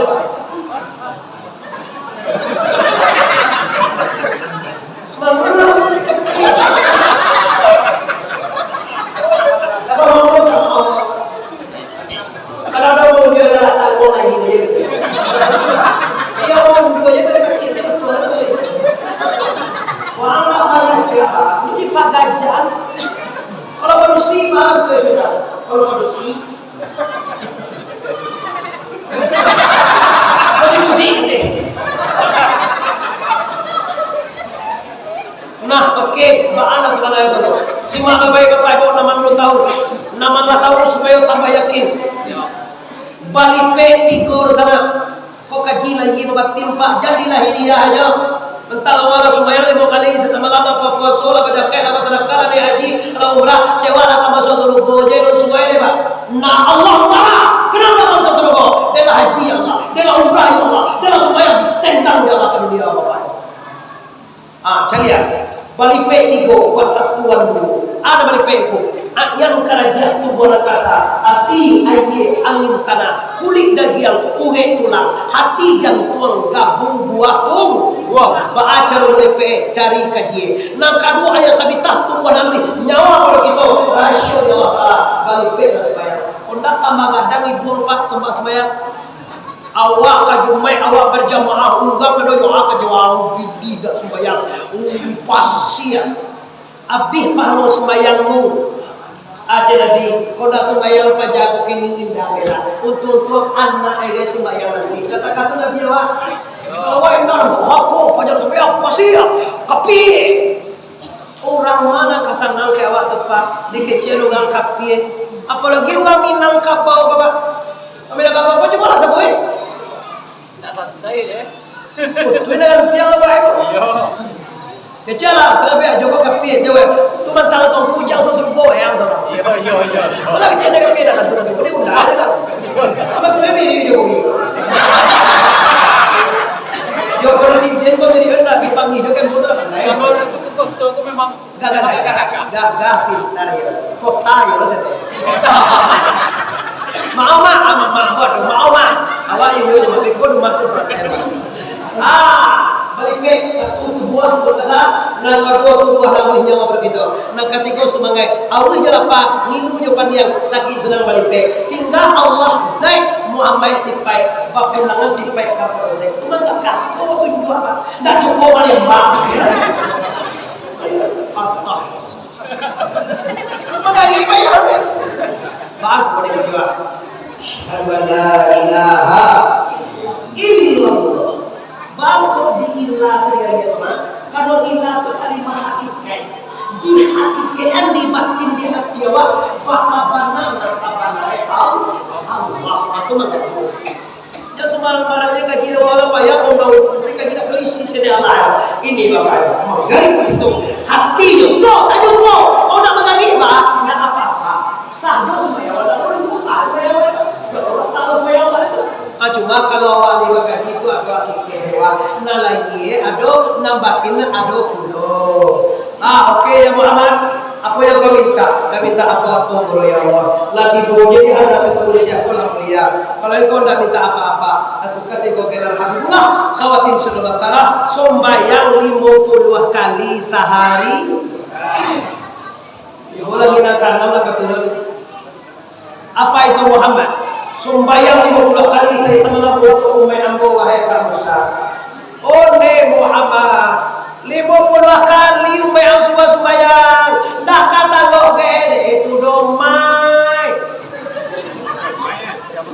Kalau ada orang dia dah tak mau lagi, ya. Dia orang dua je dari kecil tu, tu, tu. Wah, apa yang dia? Ini pagajan. Kalau manusia, baru tu juga. Kalau manusia, Nah, oke, baa lah sabananyo tu. Simak babaik, Bapak Ibu, nan mandulu tahu, nan lah tahu, supayo tambah yakin. Balipek tigo di sana. Kok kaji lah, iyo, batimpak, jadilah hiriah aja. Entah awak lah sumbayang limo kali samalam, lah bapuaso, lah bazakat, lah basadakah, lah naiak haji, lah umrah, cewek lah ka masuak sarugo je, lah suai deh, Pak. Nah, Allah marah. Kenapa ka masuak sarugo? Dek lah haji, ya Allah. Dek lah umrah, ya Allah. Dek lah sumbayang, ditendang dek Allah ka dunia, Bapak. Ah, caliak. Balipek tigo, kuaso Tuhan dulu. Ado balipek ko. Ayam karaja tubuah angkasa, api, aia, angin, tanah, kulik dagiang, urek tulang, hati, jantuang, gabu, buah, pung. Wah. Baa caro balipek, cari kaji. Nan kaduo, ayam sabitah tubuah aluih, nyawa pado kito, rasio di Allah Taala, balipek lah sumbayang. Ondak tambah gadang ibu empat tambah sumbayang. Awak ka Jumaik, awak bajamaah, urang ado jo ka jauah, bidi dak sumbayang, um, pasian. Abih pahalo sumbayangmu. Aja Nabi, kok dak sumbayang paja ko kini indak bela. Untuang-untuang anak ege sumbayang nanti. Kata-kata Nabi awak, kalau awak indak, hako, paja dak sumbayang, pasian, kapie. Urang ma nan ka sanang ka awak tu, Pak, dikecek urang kapie. Apolai urang Minangkabau ko, Pak. Minangkabau ko cuma lah sabuik. Ndak sansai deh. Oh, tu dengan tiang apa itu? Iyo. Kecek lah, salabiah Joko kapie, jawab. Tu mantang tong kujang so surugo yang tu. Iyo, iyo, iyo, iyo. Tu lah kecek dengan kapie dah, tu dah tu. Ini undang aja lah. Apa tu yang bini Jokowi? Yo, presiden kau jadi kan dah dipanggil juga kan, betul kan? Kalau orang suku Koto tu memang Gagah, gagah, gagah, gagah, pintar yo. Kota yo lah sajo. Maoh, Mak, ah, Mak, Mak, buat dong, maoh, Mak. Awak iyo, iyo, Mak, beko rumah tu salasai, Mak. Ah, balipek, satu tubuah, nan kaduo tubuah, namuah nyawa bakito. Nan katigo sumangaik, auih jo lapa, ngilu jo paniang, sakik sanang balipek. Tingga Allah, Zaid, Muhammad sipaik, bapulangan sipaik ka Zaid. Cuma gagah, kau tunjuak, Mak. Ndak cukup, Mak, Mak. Patah. Manggali payah. Baru boleh berjuang. Asyhadu an la ilaha illallah. Baru diilah dari ayat mah. Kalau ilah tu kalimah hakikat. Di hakikat, di batin, di hati awak, baa bana nan sabananyo Allah. Allah. Aku manggaji. Jan sambarang-barang je kaji awak lah payah, undang hukum, kaji nak berisi sini Allah. Ini Bapak, manggarik di situ. Hati juko, tak juko. Kau nak manggarik, Pak? Ndak apa-apa. Sah doh sumbayang awak, tak perlu sah sumbayang awak. Ndak perlu tahu sumbayang awak itu. Ah, cuma kalau awak ahli bakaji tu, ado hakikat awak. Nan lahia ado, nan batin ado pulo. Ah, oke, ya Muhammad. Apo yang kau minta? Ndak minta apo-apo, Guru, ya Allah. Lah tibo je di hadapan manusia ko lah mulia. Kalau engkau ndak minta apa-apa, aku kasih kau gelar Habibullah, khawatim Suratul Baqarah, sumbayang limo puluah kali sahari. Yo, lagi nak tanam lah, kata dia. Apa itu Muhammad? Sumbayang limo puluah kali sahari samalam untuak umaik ambo, wahai kaum Musa. Onde Muhammad, limo puluah kali umaik ang suruah sumbayang, ndak ka talok ge dek itu doh, Mai.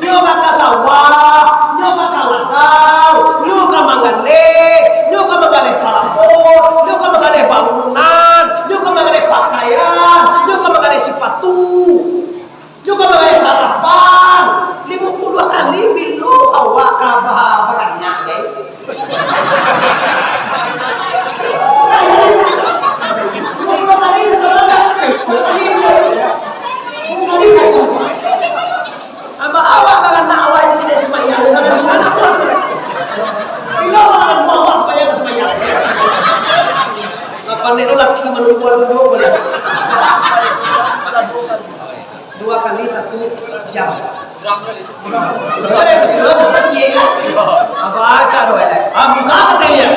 Nyo ka ka sawah, nyo ka ka ladang, nyo ka manggaleh, nyo ka manggaleh parabot, nyo ka manggaleh bangunan, nyo ka manggaleh pakaian, nyo ka manggaleh sipatu. Nyo ka bagai sarapan, limo puluah kali bilo awak ka ba-, baranak, gai. Limo puluah kali sarapan, sakali bilo. Limo kali sarapan. Abah awak baranak, awak itu tidak sembahyang. Bilo awak sembahyang, sembahyang. Apa nek laki manunggu dulu boleh. Dua kali satu jam. Baca doa, eh. Ah, minta ka taliak.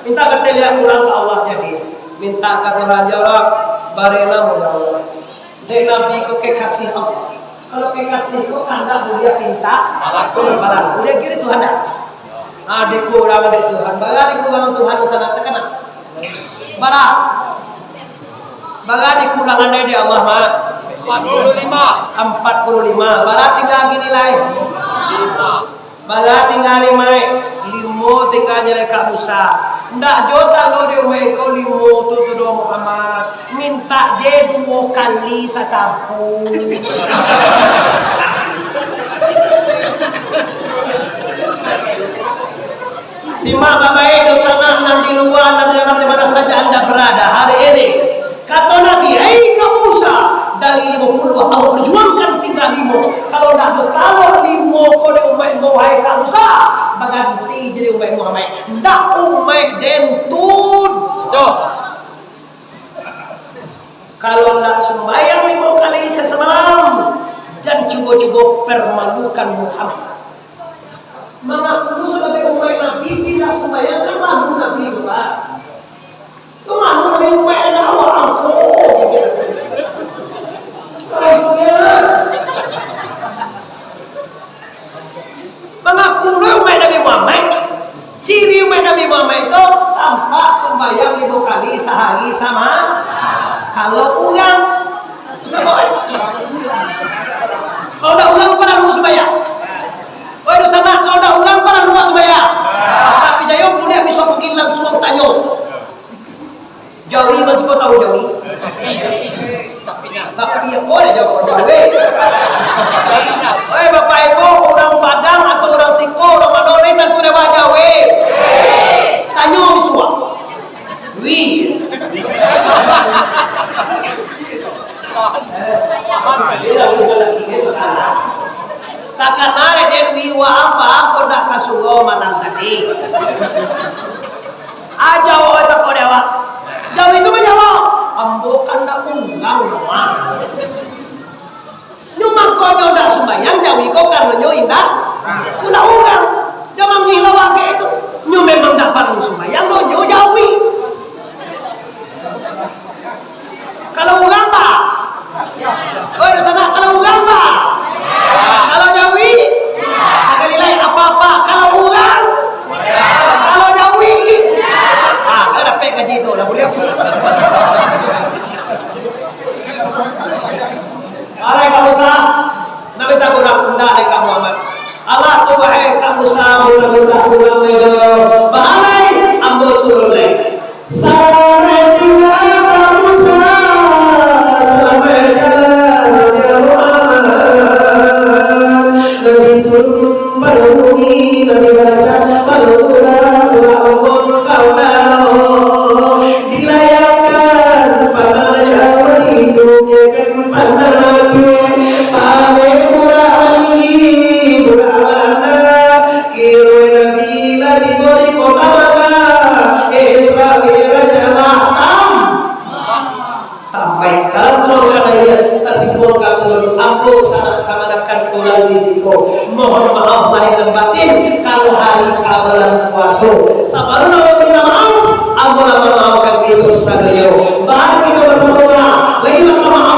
Minta ka taliak pulang ka Allah jadi. Minta ka Tuhan, "Ya Allah, barilah mo, ya Allah." Dek Nabi ko kekasih Allah. Kalau kekasih ko kandak buliah pinta, balaku. Buliah kiri Tuhan dah. Ah, dikurang dek Tuhan. Bara dikurang Tuhan di sana, takana. Bara? Bara dikurangan dek Allah, Mak? Empat puluh lima. Empat puluh lima. Bara tingga gini lai? Bara tingga lima, eh? Limo tingga nyo lai ka Musa. Ndak jo tando di umaik ko limo tu, tu doh Muhammad. Minta je duo kali satahun. Simak babaik, dunsanak nan di lua, nan di dalam, di mana saja anda berada hari ini. Kato Nabi, "Hei kaum Musa, dari limo puluah, ambo perjuangkan tingga limo. Kalau ndak tatalok limo ko dek umaik ambo, wahai kaum Musa, baganti jadi umaik Muhammad. Ndak umaik den tu doh." Kalau ndak sumbayang limo kali sasamalam, jan cubo-cubo permalukan Muhammad. Mangaku sabagai umaik Nabi, tapi ndak sumbayang, kan malu Nabi tu, Pak. Tu malu Nabi umaik anak awak angko. Akhirnya, Mangaku lo umaik Nabi Muhammad. Ciri umaik Nabi Muhammad tu, tampak sumbayang limo kali sahari sama. Kalau urang, sama. Kalau ndak urang, paralu sumbayang. Oi, dunsanak, kalau ndak urang, paralu sumbayang. Tapi jayo buliah bisa pergi langsung tanyo. Jawi, kan siko tahu jawi? Sapi, sapi. Sapi, apo dah jawi, jawi? Oi, Bapak Ibu, urang Padang atau urang siko, urang mano lai tantu dek jawi? Tanyo bisuak. Wi. Takana dek Wi, wa apa ko ndak ka surau malam tadi? Aja awak tako dek awak. Jawi tu manjawab, "Ambo kan ndak urang, Mak." Nyo mangkonyo ndak sumbayang jawi ko, karano nyo indak, ndak urang. Jan mangilau agak itu. Nyo memang ndak paralu sumbayang doh, nyo jawi. Kalau urang, Pak? Oi, dunsanak, kalau urang, Pak? Kalau jawi? Sakali lai, apa-apa, kalau urang? Kalau jawi? Ah, kalau dapek gaji tu lah, buliah. Alai ka Musa, nak minta kurang, indak dek ka Muhammad. Alah tu, wahai ka Musa, nak minta kurang, baalai, ambo turun lai. Sampai tingga ka Musa, sampai jalan Nabi Muhammad. Nabi turun pado bumi, Nabi baca pado Quran, Quran Allah kau dalo. Dilayangkan pandang Nabi, ditukehkan pandang Nabi, pakai burak Anggi, burak Balanda. Kiro Nabi lah tibo di kota Makkah, Isra Mi'raj lah tam-, tampaikan. Kalau ka ayat, tasimpuang ka turun, ambo sanak kamanakan urang di siko. Mohon maaf lahir dan batin, kalau hari ka bulan puaso. Sabalun ambo minta maaf, ambo lah mamaafkan kito sadonyo. Baa kito basamo doa, lai maka maaf